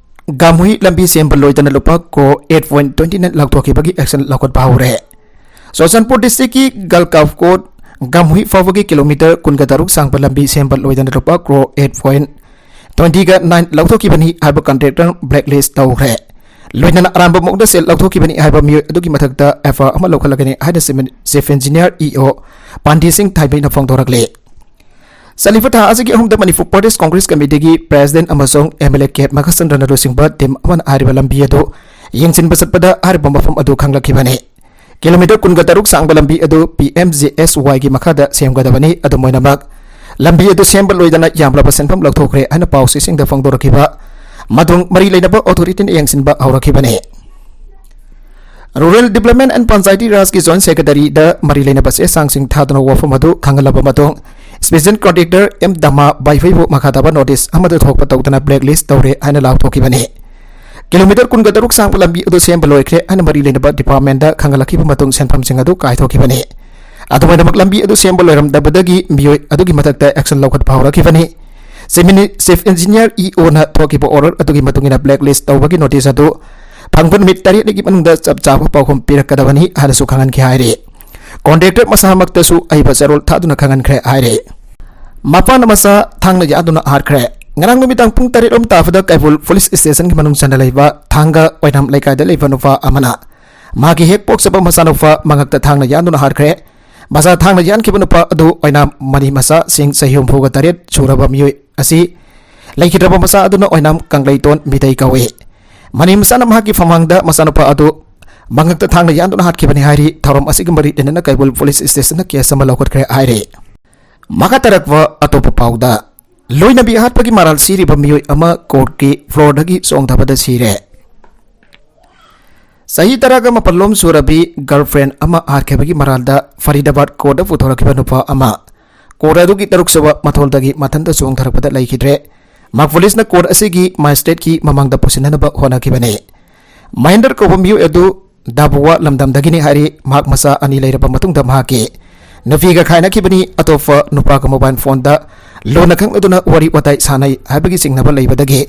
ꯒꯥꯝꯍꯨꯏ ꯂꯝꯕꯤ ꯁꯦꯝꯕ ꯂꯣꯏꯗꯅ ꯂꯨꯄꯥ crore eight point twenty nine ꯂꯧꯊꯣꯛꯈꯤꯕꯒꯤ ꯑꯦꯛꯁꯟ ꯂꯧꯈꯠꯄ ꯍꯧꯔꯦ꯫ ꯆꯨꯔꯆꯥꯟꯄꯨꯔ ꯗꯤꯁꯇ꯭ꯔꯤꯛꯀꯤ ꯒꯜꯀꯥꯞꯀꯣꯠ ꯒꯥꯝꯍꯨꯏ ꯐꯥꯎꯕꯒꯤ ꯀꯤꯂꯣꯃꯤꯇꯔ ꯀꯨꯟꯒ ꯇꯔꯨꯛ ꯁꯥꯡꯕ ꯂꯝꯕꯤ ꯁꯦꯝꯕ ꯂꯣꯏꯗꯅ ꯂꯨꯄꯥ ꯀ꯭ꯔꯣꯔ ꯑꯩꯠ ꯄꯣꯏꯟꯠ ꯇ꯭ꯋꯦꯟꯇꯤꯒ ꯅꯥꯏꯟ ꯂꯧꯊꯣꯛꯈꯤꯕꯅꯤ ꯍꯥꯏꯕ ꯀꯟꯇ꯭ꯔꯦꯛꯇꯔ ꯕ꯭ꯂꯦꯛꯂꯤꯁ ꯇꯧꯈ꯭ꯔꯦ꯫ ꯂꯣꯏꯅꯅ ꯑꯔꯥꯟꯕ ꯃꯑꯣꯡꯗ ꯁꯦꯜ ꯂꯧꯊꯣꯛꯈꯤꯕꯅꯤ ꯍꯥꯏꯕ ꯃꯤꯑꯣꯏ ꯑꯗꯨꯒꯤ ꯃꯊꯛꯇ ꯑꯦꯐ ꯑꯥꯏ ꯑꯥꯔ ꯑꯃ ꯂꯧꯈꯠꯂꯒꯅꯤ ꯍꯥꯏꯅ ꯆꯤꯐ ꯏꯟꯖꯤꯅꯤꯌꯔ ꯏ ꯑꯣ ꯄꯥꯟꯗꯤ ꯁꯤꯡ ꯊꯥꯏꯕꯩꯅ ꯐꯣꯡꯗꯣꯔꯛꯂꯤ꯫ ꯆꯠꯂꯤꯕ ꯊꯥ ꯑꯁꯤꯒꯤ ꯑꯍꯨꯝꯗ ꯃꯅꯤꯄꯨꯔ ꯄ꯭ꯔꯗꯦꯁ ꯀꯣꯡꯒ꯭ꯔꯦꯁ ꯀꯃꯤꯇꯤꯒꯤ ꯄ꯭ꯔꯦꯁꯤꯗꯦꯟꯠ ꯑꯃꯁꯨꯡ ꯑꯦꯝ ꯑꯦꯜ ꯑꯦ ꯀꯦ ꯃꯈꯆꯟꯗ꯭ꯔꯅ ꯂꯨꯆꯤꯡꯕ ꯇꯤꯝ ꯑꯃꯅ ꯍꯥꯏꯔꯤꯕ ꯂꯝꯕꯤ ꯑꯗꯨ ꯌꯦꯡꯁꯤꯟꯕ ꯆꯠꯄꯗ ꯍꯥꯏꯔꯤꯕ ꯃꯐꯝ ꯑꯗꯨ ꯈꯪꯂꯛꯈꯤꯕꯅꯤ꯫ ꯀꯤꯂꯣꯃꯤꯇꯔ ꯀꯨꯟꯒ ꯇꯔꯨꯛ ꯁꯥꯡꯕ ꯂꯝꯕꯤ ꯑꯗꯨ ꯄꯤ ꯑꯦꯝ ꯖꯦ ꯑꯦꯁ ꯋꯥꯏꯒꯤ ꯃꯈꯥꯗ ꯁꯦꯝꯒꯗꯕꯅꯤ꯫ ꯑꯗꯨꯝ ꯑꯣꯏꯅꯃꯛ, ꯂꯝꯕꯤ ꯑꯗꯨ ꯁꯦꯝꯕ ꯂꯣꯏꯗꯅ ꯌꯥꯝꯂꯕ ꯁꯦꯟꯐꯝ ꯂꯧꯊꯣꯛꯈ꯭ꯔꯦ ꯍꯥꯏꯅ ꯄꯥꯎꯆꯦꯁꯤꯡꯗ ꯐꯣꯡꯗꯣꯔꯛꯈꯤꯕ ꯃꯇꯨꯡ ꯃꯔꯤ ꯂꯩꯅꯕ ꯑꯣꯊꯣꯔꯤꯇꯤꯅ ꯌꯦꯡꯁꯤꯟꯕ ꯍꯧꯔꯛꯈꯤꯕꯅꯤ꯫ Rural Development and Panchayati Rajꯀꯤ ꯖꯣꯏꯟꯠ ꯁꯦꯀ꯭ꯔꯦꯇꯔꯤꯗ ꯃꯔꯤ ꯂꯩꯅꯕ ꯆꯦ ꯆꯥꯡꯁꯤꯡ ꯊꯥꯗꯨꯅ ꯋꯥꯐꯝ ꯑꯗꯨ ꯈꯪꯍꯜꯂꯕ ꯃꯇꯨꯡ, ꯁ꯭ꯄꯦꯁꯤꯌꯦꯜ ꯀꯟꯇ꯭ꯔꯦꯛꯇꯔ ꯑꯦꯝ ꯗꯃꯥ ꯕꯥꯏꯐꯩꯕꯨ ꯃꯈꯥ ꯇꯥꯕ ꯅꯣꯇꯤꯁ ꯑꯃꯗ ꯊꯣꯛꯄ ꯇꯧꯗꯅ ꯕ꯭ꯂꯦꯛ ꯂꯤꯁ ꯇꯧꯔꯦ ꯍꯥꯏꯅ ꯂꯥꯎꯊꯣꯛꯈꯤꯕꯅꯤ꯫ ꯀꯤꯂꯣꯃꯤꯇꯔ ꯀꯨꯟꯒ ꯇꯔꯨꯛ ꯁꯥꯡꯕ ꯂꯝꯕꯤ ꯑꯗꯨ ꯁꯦꯝꯕ ꯂꯣꯏꯈ꯭ꯔꯦ ꯍꯥꯏꯅ ꯃꯔꯤ ꯂꯩꯅꯕ ꯗꯤꯄꯥꯔꯠꯃꯦꯟꯠꯇ ꯈꯪꯍꯜꯂꯛꯈꯤꯕ ꯃꯇꯨꯡ ꯁꯦꯟꯐꯝꯁꯤꯡ ꯑꯗꯨ ꯀꯥꯏꯊꯣꯛꯈꯤꯕꯅꯤ꯫ ꯑꯗꯨꯃꯥꯏꯅꯃꯛ ꯂꯝꯕꯤ ꯑꯗꯨ ꯁꯦꯝꯕ ꯂꯣꯏꯔꯝꯗꯕꯗꯒꯤ ꯃꯤꯑꯣꯏ ꯑꯗꯨꯒꯤ ꯃꯊꯛꯇ ꯑꯦꯛꯁꯟ ꯂꯧꯈꯠꯄ ꯍꯧꯔꯛꯈꯤꯕꯅꯤ꯫ ꯆꯤꯐ ꯏꯟꯖꯤꯅꯤꯌꯔ ꯏ ꯑꯣꯅ ꯊꯣꯛꯈꯤꯕ ꯑꯣꯔꯗꯔ ꯑꯗꯨꯒꯤ ꯃꯇꯨꯡ ꯏꯟꯅ ꯕ꯭ꯂꯦꯛ ꯂꯤꯁ ꯇꯧꯕꯒꯤ ꯅꯣꯇꯤꯁ ꯑꯗꯨ ꯐꯪꯕ ꯅꯨꯃꯤꯠ ꯇꯔꯦꯠꯅꯤꯒꯤ ꯃꯅꯨꯡꯗ ꯆꯞ ꯆꯥꯕ ꯄꯥꯎꯈꯨꯝ ꯄꯤꯔꯛꯀꯗꯕꯅꯤ ꯍꯥꯏꯅꯁꯨ ꯈꯪꯍꯟꯈꯤ ꯍꯥꯏꯔꯤ꯫ ꯀꯣꯟꯇ꯭ꯔꯦꯛꯇꯔ ꯃꯁꯥꯃꯛꯇꯁꯨ ꯑꯍꯩꯕ ꯆꯦꯔꯣꯜ ꯊꯥꯗꯨꯅ ꯈꯪꯍꯟꯈ꯭ꯔꯦ ꯍꯥꯏꯔꯤ꯫ ꯃꯄꯥꯅ ꯃꯆꯥ ꯊꯥꯡꯅ ꯌꯥꯟꯗꯨꯅ ꯍꯥꯠꯈ꯭ꯔꯦ꯫ ꯉꯔꯥꯡ ꯅꯨꯃꯤꯗꯥꯡ ꯄꯨꯡ ꯇꯔꯦꯠ ꯔꯣꯝ ꯇꯥꯕꯗ ꯀꯩꯕꯨꯜ ꯄꯨꯂꯤꯁ ꯁ꯭ꯇꯦꯁꯟꯒꯤ ꯃꯅꯨꯡ ꯆꯟꯅ ꯂꯩꯕ ꯊꯥꯡꯒ ꯑꯣꯏꯅꯥꯝ ꯂꯩꯀꯥꯏꯗ ꯂꯩꯕ ꯅꯨꯄꯥ ꯑꯃꯅ ꯃꯥꯒꯤ ꯍꯦꯛ ꯄꯣꯛꯆꯕ ꯃꯆꯥꯅꯨꯄꯥ ꯃꯉꯛꯇ ꯊꯥꯡꯅ ꯌꯥꯟꯗꯨꯅ ꯍꯥꯠꯈ꯭ꯔꯦ꯫ ꯃꯆꯥ ꯊꯥꯡꯅ ꯌꯥꯟꯈꯤꯕ ꯅꯨꯄꯥ ꯑꯗꯨ ꯑꯣꯏꯅꯥꯝ ꯃꯅꯤ ꯃꯆꯥꯁꯤꯡ ꯆꯍꯤ ꯍꯨꯝꯐꯨꯒ ꯇꯔꯦꯠ ꯁꯨꯔꯕ ꯃꯤꯑꯣꯏ ꯑꯁꯤ ꯂꯩꯈꯤꯗ꯭ꯔꯕ ꯃꯆꯥ ꯑꯗꯨꯅ ꯑꯣꯏꯅꯥꯝ ꯀꯪꯂꯩꯇꯣꯟ ꯃꯤꯇꯩ ꯀꯧꯏ꯫ ꯃꯅꯤ ꯃꯆꯥꯅ ꯃꯍꯥꯛꯀꯤ ꯐꯝꯃꯥꯡꯗ ꯃꯆꯥꯅꯨꯄꯥ ꯑꯗꯨ ꯃꯉꯛꯇ ꯊꯥꯡꯅ ꯌꯥꯟꯗꯨꯅ ꯍꯥꯠꯈꯤꯕꯅꯤ ꯍꯥꯏꯔꯤ꯫ ꯊꯧꯔꯝ ꯑꯁꯤꯒ ꯃꯔꯤ ꯂꯩꯅꯅ ꯀꯩꯕꯨꯜ ꯄꯨꯂꯤꯁ ꯁ꯭ꯇꯦꯁꯟꯅ ꯀꯦꯁ ꯑꯃ ꯂꯧꯈꯠꯈ꯭ꯔꯦ ꯍꯥꯏꯔꯤ꯫ ꯃꯈꯥ ꯇꯥꯔꯛꯄ ꯑꯇꯣꯞꯄ ꯄꯥꯎꯗ, ꯂꯣꯏꯅꯕꯤ ꯍꯥꯠꯄꯒꯤ ꯃꯔꯥꯜ ꯁꯤꯔꯤꯕ ꯃꯤꯑꯣꯏ ꯑꯃ ꯀꯣꯔꯠꯀꯤ ꯐ꯭ꯂꯣꯔꯗꯒꯤ ꯆꯣꯡꯊꯕꯗ ꯁꯤꯔꯦ꯫ ꯆꯍꯤ ꯇꯔꯥꯒ ꯃꯥꯄꯜ ꯂꯣꯝ ꯁꯨꯔꯕꯤ ꯒꯔꯜꯐ꯭ꯔꯦꯟ ꯑꯃ ꯍꯥꯠꯈꯤꯕꯒꯤ ꯃꯔꯥꯜꯗ ꯐꯔꯤꯗꯥꯕꯥꯗ ꯀꯣꯔꯠꯇ ꯄꯨꯊꯣꯔꯛꯈꯤꯕ ꯅꯨꯄꯥ ꯑꯃ ꯀꯣꯔꯠ ꯑꯗꯨꯒꯤ ꯇꯔꯨꯛꯁꯨꯕ ꯃꯊꯣꯜꯗꯒꯤ ꯃꯊꯟꯇ ꯆꯣꯡꯊꯔꯛꯄꯗ ꯂꯩꯈꯤꯗ꯭ꯔꯦ꯫ ꯃꯍꯥꯛ ꯄꯨꯂꯤꯁꯅ ꯀꯣꯔꯠ ꯑꯁꯤꯒꯤ ꯃꯦꯖꯤꯁꯇ꯭ꯔꯦꯠꯀꯤ ꯃꯃꯥꯡꯗ ꯄꯨꯁꯤꯟꯅꯅꯕ ꯍꯣꯠꯅꯈꯤꯕꯅꯤ꯫ ꯃꯍꯦꯟꯗꯔ ꯀꯧꯕ ꯃꯤꯑꯣꯏ ꯑꯗꯨ ꯗꯥꯕꯨꯋꯥ ꯂꯝꯗꯝꯗꯒꯤꯅꯤ ꯍꯥꯏꯔꯤ꯫ ꯃꯍꯥꯛ ꯃꯆꯥ ꯑꯅꯤ ꯂꯩꯔꯕ ꯃꯇꯨꯡꯗ ꯃꯍꯥꯛꯀꯤ ꯅꯨꯄꯤꯒ ꯈꯥꯏꯅꯈꯤꯕꯅꯤ꯫ ꯑꯇꯣꯞꯄ ꯅꯨꯄꯥꯒ ꯃꯣꯕꯥꯏꯜ ꯐꯣꯟꯗ ꯂꯨꯅ ꯈꯪꯅꯗꯨꯅ ꯋꯥꯔꯤ ꯋꯥꯇꯥꯏ ꯁꯥꯟꯅꯩ ꯍꯥꯏꯕꯒꯤ ꯆꯤꯡꯅꯕ ꯂꯩꯕꯗꯒꯤ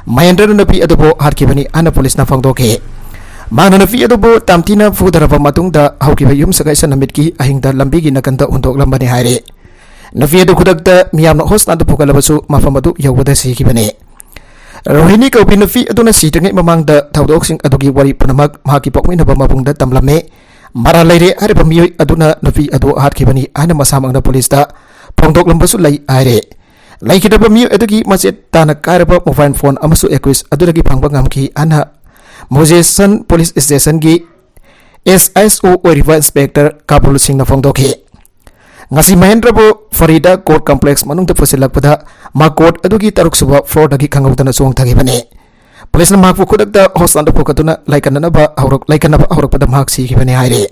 ꯃꯍꯦꯟꯗ꯭ꯔꯅ ꯅꯨꯄꯤ ꯑꯗꯨꯕꯨ ꯍꯥꯠꯈꯤꯕꯅꯤ ꯍꯥꯏꯅ ꯄꯨꯂꯤꯁꯅ ꯐꯣꯡꯗꯣꯛꯈꯤ꯫ ꯃꯍꯥꯛꯅ ꯅꯨꯄꯤ ꯑꯗꯨꯕꯨ ꯇꯝꯊꯤꯅ ꯐꯨꯊꯔꯕ ꯃꯇꯨꯡꯗ ꯍꯧꯈꯤꯕ ꯌꯨꯝꯁꯀꯩꯁ ꯅꯨꯃꯤꯠꯀꯤ ꯑꯍꯤꯡꯗ ꯂꯝꯕꯤꯒꯤ ꯅꯥꯀꯟꯗ ꯍꯨꯟꯗꯣꯛꯂꯝꯕꯅꯤ ꯍꯥꯏꯔꯦ꯫ ꯅꯨꯄꯤ ꯑꯗꯨ ꯈꯨꯗꯛꯇ ꯃꯤꯌꯥꯝꯅ ꯍꯣꯁꯄꯤꯇꯥꯜꯗ ꯄꯨꯈꯠꯂꯕꯁꯨ ꯃꯐꯝ ꯑꯗꯨ ꯌꯧꯕꯗ ꯁꯤꯈꯤꯕꯅꯤ꯫ ꯔꯣꯍꯤꯅꯤ ꯀꯧꯕꯤ ꯅꯨꯄꯤ ꯑꯗꯨꯅ ꯁꯤꯗ꯭ꯔꯤꯉꯩ ꯃꯃꯥꯡꯗ ꯊꯧꯗꯣꯛꯁꯤꯡ ꯑꯗꯨꯒꯤ ꯋꯥꯔꯤ ꯄꯨꯝꯅꯃꯛ ꯃꯍꯥꯛꯀꯤ ꯄꯣꯛꯃꯤꯟꯅꯕ ꯃꯕꯨꯡꯗ ꯇꯝꯂꯝꯃꯤ꯫ ꯃꯔꯥꯜ ꯂꯩꯔꯦ ꯍꯥꯏꯔꯤꯕ ꯃꯤꯑꯣꯏ ꯑꯗꯨꯅ ꯅꯨꯄꯤ ꯑꯗꯨ ꯍꯥꯠꯈꯤꯕꯅꯤ ꯍꯥꯏꯅ ꯃꯁꯥꯃꯛꯅ ꯄꯨꯂꯤꯁꯇ ꯐꯣꯡꯗꯣꯛꯂꯝꯕꯁꯨ ꯂꯩ ꯍꯥꯏꯔꯦ꯫ ꯂꯩꯈꯤꯗꯕ ꯃꯤꯑꯣꯏ ꯑꯗꯨꯒꯤ ꯃꯆꯦꯠ ꯇꯥꯅ ꯀꯥꯏꯔꯕ ꯃꯣꯕꯥꯏꯜ ꯐꯣꯟ ꯑꯃꯁꯨ ꯑꯦꯀ꯭ꯌꯨꯁ ꯑꯗꯨꯗꯒꯤ ꯐꯪꯕ ꯉꯝꯈꯤ ꯍꯥꯏꯅ ꯃꯨꯖꯦꯁꯟ ꯄꯨꯂꯤꯁ ꯁ꯭ꯇꯦꯁꯟꯒꯤ ꯑꯦꯁ ꯑꯦꯁ ꯑꯣ ꯑꯣꯏꯔꯤꯕ ꯏꯟꯁꯄꯦꯛꯇꯔ ꯀꯥꯕꯨꯜ ꯁꯤꯡꯅ ꯐꯣꯡꯗꯣꯛꯈꯤ꯫ ꯉꯁꯤ ꯃꯍꯦꯟꯗ꯭ꯔꯕꯨ ꯐꯔꯤꯗ ꯀꯣꯔꯠ ꯀꯝꯄ꯭ꯂꯦꯛꯁ ꯃꯅꯨꯡꯗ ꯄꯨꯁꯤꯜꯂꯛꯄꯗ ꯃꯥ ꯀꯣꯔꯠ ꯑꯗꯨꯒꯤ ꯇꯔꯨꯛꯁꯨꯕ ꯐ꯭ꯂꯣꯔꯗꯒꯤ ꯈꯪꯍꯧꯗꯅ ꯆꯣꯡꯊꯈꯤꯕꯅꯤ꯫ ꯄꯨꯂꯤꯁꯅ ꯃꯍꯥꯛꯄꯨ ꯈꯨꯗꯛꯇ ꯍꯣꯁꯄꯤꯇꯥꯜꯗ ꯄꯨꯈꯠꯇꯨꯅ ꯂꯥꯏꯀꯠꯅꯅꯕ ꯍꯧꯔꯛ-, ꯂꯥꯏꯀꯠꯅꯕ ꯍꯧꯔꯛꯄꯗ ꯃꯍꯥꯛ ꯁꯤꯈꯤꯕꯅꯤ ꯍꯥꯏꯔꯤ꯫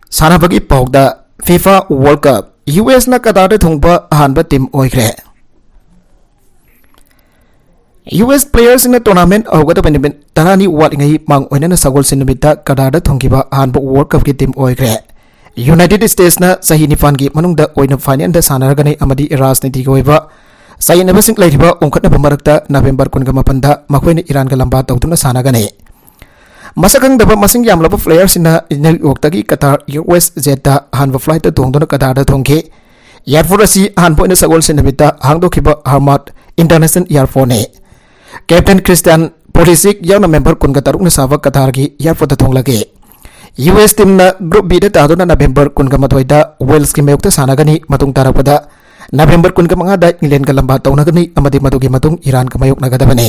ꯁꯥꯟꯅꯕꯒꯤ ꯄꯥꯎꯗ, ꯐꯤꯐꯥ ꯋꯥꯔꯜ ꯀꯞ, ꯌꯨ ꯑꯦꯁꯅ ꯀꯇꯥꯔꯗ ꯊꯨꯡꯕ ꯑꯍꯥꯟꯕ ꯇꯤꯝ ꯑꯣꯏꯈ꯭ꯔꯦ꯫ ꯌꯨ ꯑꯦꯁ ꯄ꯭ꯂꯦꯌꯔꯁꯤꯡꯅ ꯇꯣꯔꯅꯥꯃꯦꯟ ꯍꯧꯒꯗꯕ ꯅꯨꯃꯤꯠ ꯇꯔꯥꯅꯤ ꯋꯥꯠꯂꯤꯉꯩ ꯃꯥꯡ ꯑꯣꯏꯅꯅ ꯁꯒꯣꯜꯁꯦꯟ ꯅꯨꯃꯤꯠꯇ ꯀꯇꯥꯔꯗ ꯊꯨꯡꯈꯤꯕ ꯑꯍꯥꯟꯕ ꯋꯥꯔꯜ ꯀꯞꯀꯤ ꯇꯤꯝ ꯑꯣꯏꯈ꯭ꯔꯦ꯫ ꯌꯨꯅꯥꯏꯇꯦꯗ ꯁ꯭ꯇꯦꯠꯁꯅ ꯆꯍꯤ ꯅꯤꯄꯥꯟꯒꯤ ꯃꯅꯨꯡꯗ ꯑꯣꯏꯅ ꯐꯥꯏꯅꯦꯜꯗ ꯁꯥꯟꯅꯔꯒꯅꯤ ꯑꯃꯗꯤ ꯔꯥꯖꯅꯤꯇꯤꯒꯤ ꯑꯣꯏꯕ ꯆꯌꯦꯠꯅꯕꯁꯤꯡ ꯂꯩꯔꯤꯕ ꯎꯪꯈꯠꯅꯕ ꯃꯔꯛꯇ ꯅꯕꯦꯝꯕꯔ ꯀꯨꯟꯒ ꯃꯥꯄꯟꯗ ꯃꯈꯣꯏꯅ ꯏꯔꯥꯟꯒ ꯂꯝꯕꯥ ꯇꯧꯗꯨꯅ ꯁꯥꯟꯅꯒꯅꯤ꯫ ꯃꯁꯛ ꯈꯪꯗꯕ ꯃꯁꯤꯡ ꯌꯥꯝꯂꯕ ꯄ꯭ꯂꯦꯌꯔꯁꯤꯡꯅ ꯅ꯭ꯌꯨ ꯌꯣꯔꯛꯇꯒꯤ ꯀꯇꯥꯔ ꯏꯌꯔꯋꯦꯁ ꯖꯦꯠꯇ ꯑꯍꯥꯟꯕ ꯐ꯭ꯂꯥꯏꯠꯇ ꯇꯣꯡꯗꯨꯅ ꯀꯇꯥꯔꯗ ꯊꯨꯡꯈꯤ꯫ ꯑꯦꯌꯔꯄꯣꯔꯠ ꯑꯁꯤ ꯑꯍꯥꯟꯕ ꯑꯣꯏꯅ ꯁꯒꯣꯜꯁꯦꯟ ꯅꯨꯃꯤꯠꯇ ꯍꯥꯡꯗꯣꯛꯈꯤꯕ ꯍꯔꯃꯥꯠ ꯏꯟꯇꯔꯅꯦꯁꯅꯦꯜ ꯑꯦꯌꯔꯄꯣꯔꯠꯅꯤ꯫ ꯀꯦꯞꯇꯦꯟ ꯈ꯭ꯔꯤꯁꯇꯤꯌꯥꯟ ꯄꯣꯂꯤꯁꯤꯛ ꯌꯥꯎꯅ ꯃꯦꯝꯕꯔ ꯀꯨꯟꯒ ꯇꯔꯨꯛꯅ ꯁꯥꯕ ꯀꯇꯥꯔꯒꯤ ꯑꯦꯌꯔꯄꯣꯔꯠꯇ ꯊꯨꯡꯂꯒꯦ꯫ ꯌꯨ ꯑꯦꯁ ꯇꯤꯝꯅ ꯒ꯭ꯔꯨꯞ ꯕꯤꯗ ꯇꯥꯗꯨꯅ ꯅꯕꯦꯝꯕꯔ ꯀꯨꯟꯒ ꯃꯥꯊꯣꯏꯗ ꯋꯦꯜꯁꯀꯤ ꯃꯥꯌꯣꯛꯇ ꯁꯥꯟꯅꯒꯅꯤ꯫ ꯃꯇꯨꯡ ꯇꯥꯔꯛꯄꯗ ꯅꯕꯦꯝꯕꯔ ꯀꯨꯟꯒ ꯃꯉꯥꯗ ꯏꯪꯂꯦꯟꯒ ꯂꯝꯕꯥ ꯇꯧꯅꯒꯅꯤ ꯑꯃꯗꯤ ꯃꯗꯨꯒꯤ ꯃꯇꯨꯡ ꯏꯔꯥꯟꯒ ꯃꯥꯌꯣꯛꯅꯒꯗꯕꯅꯤ꯫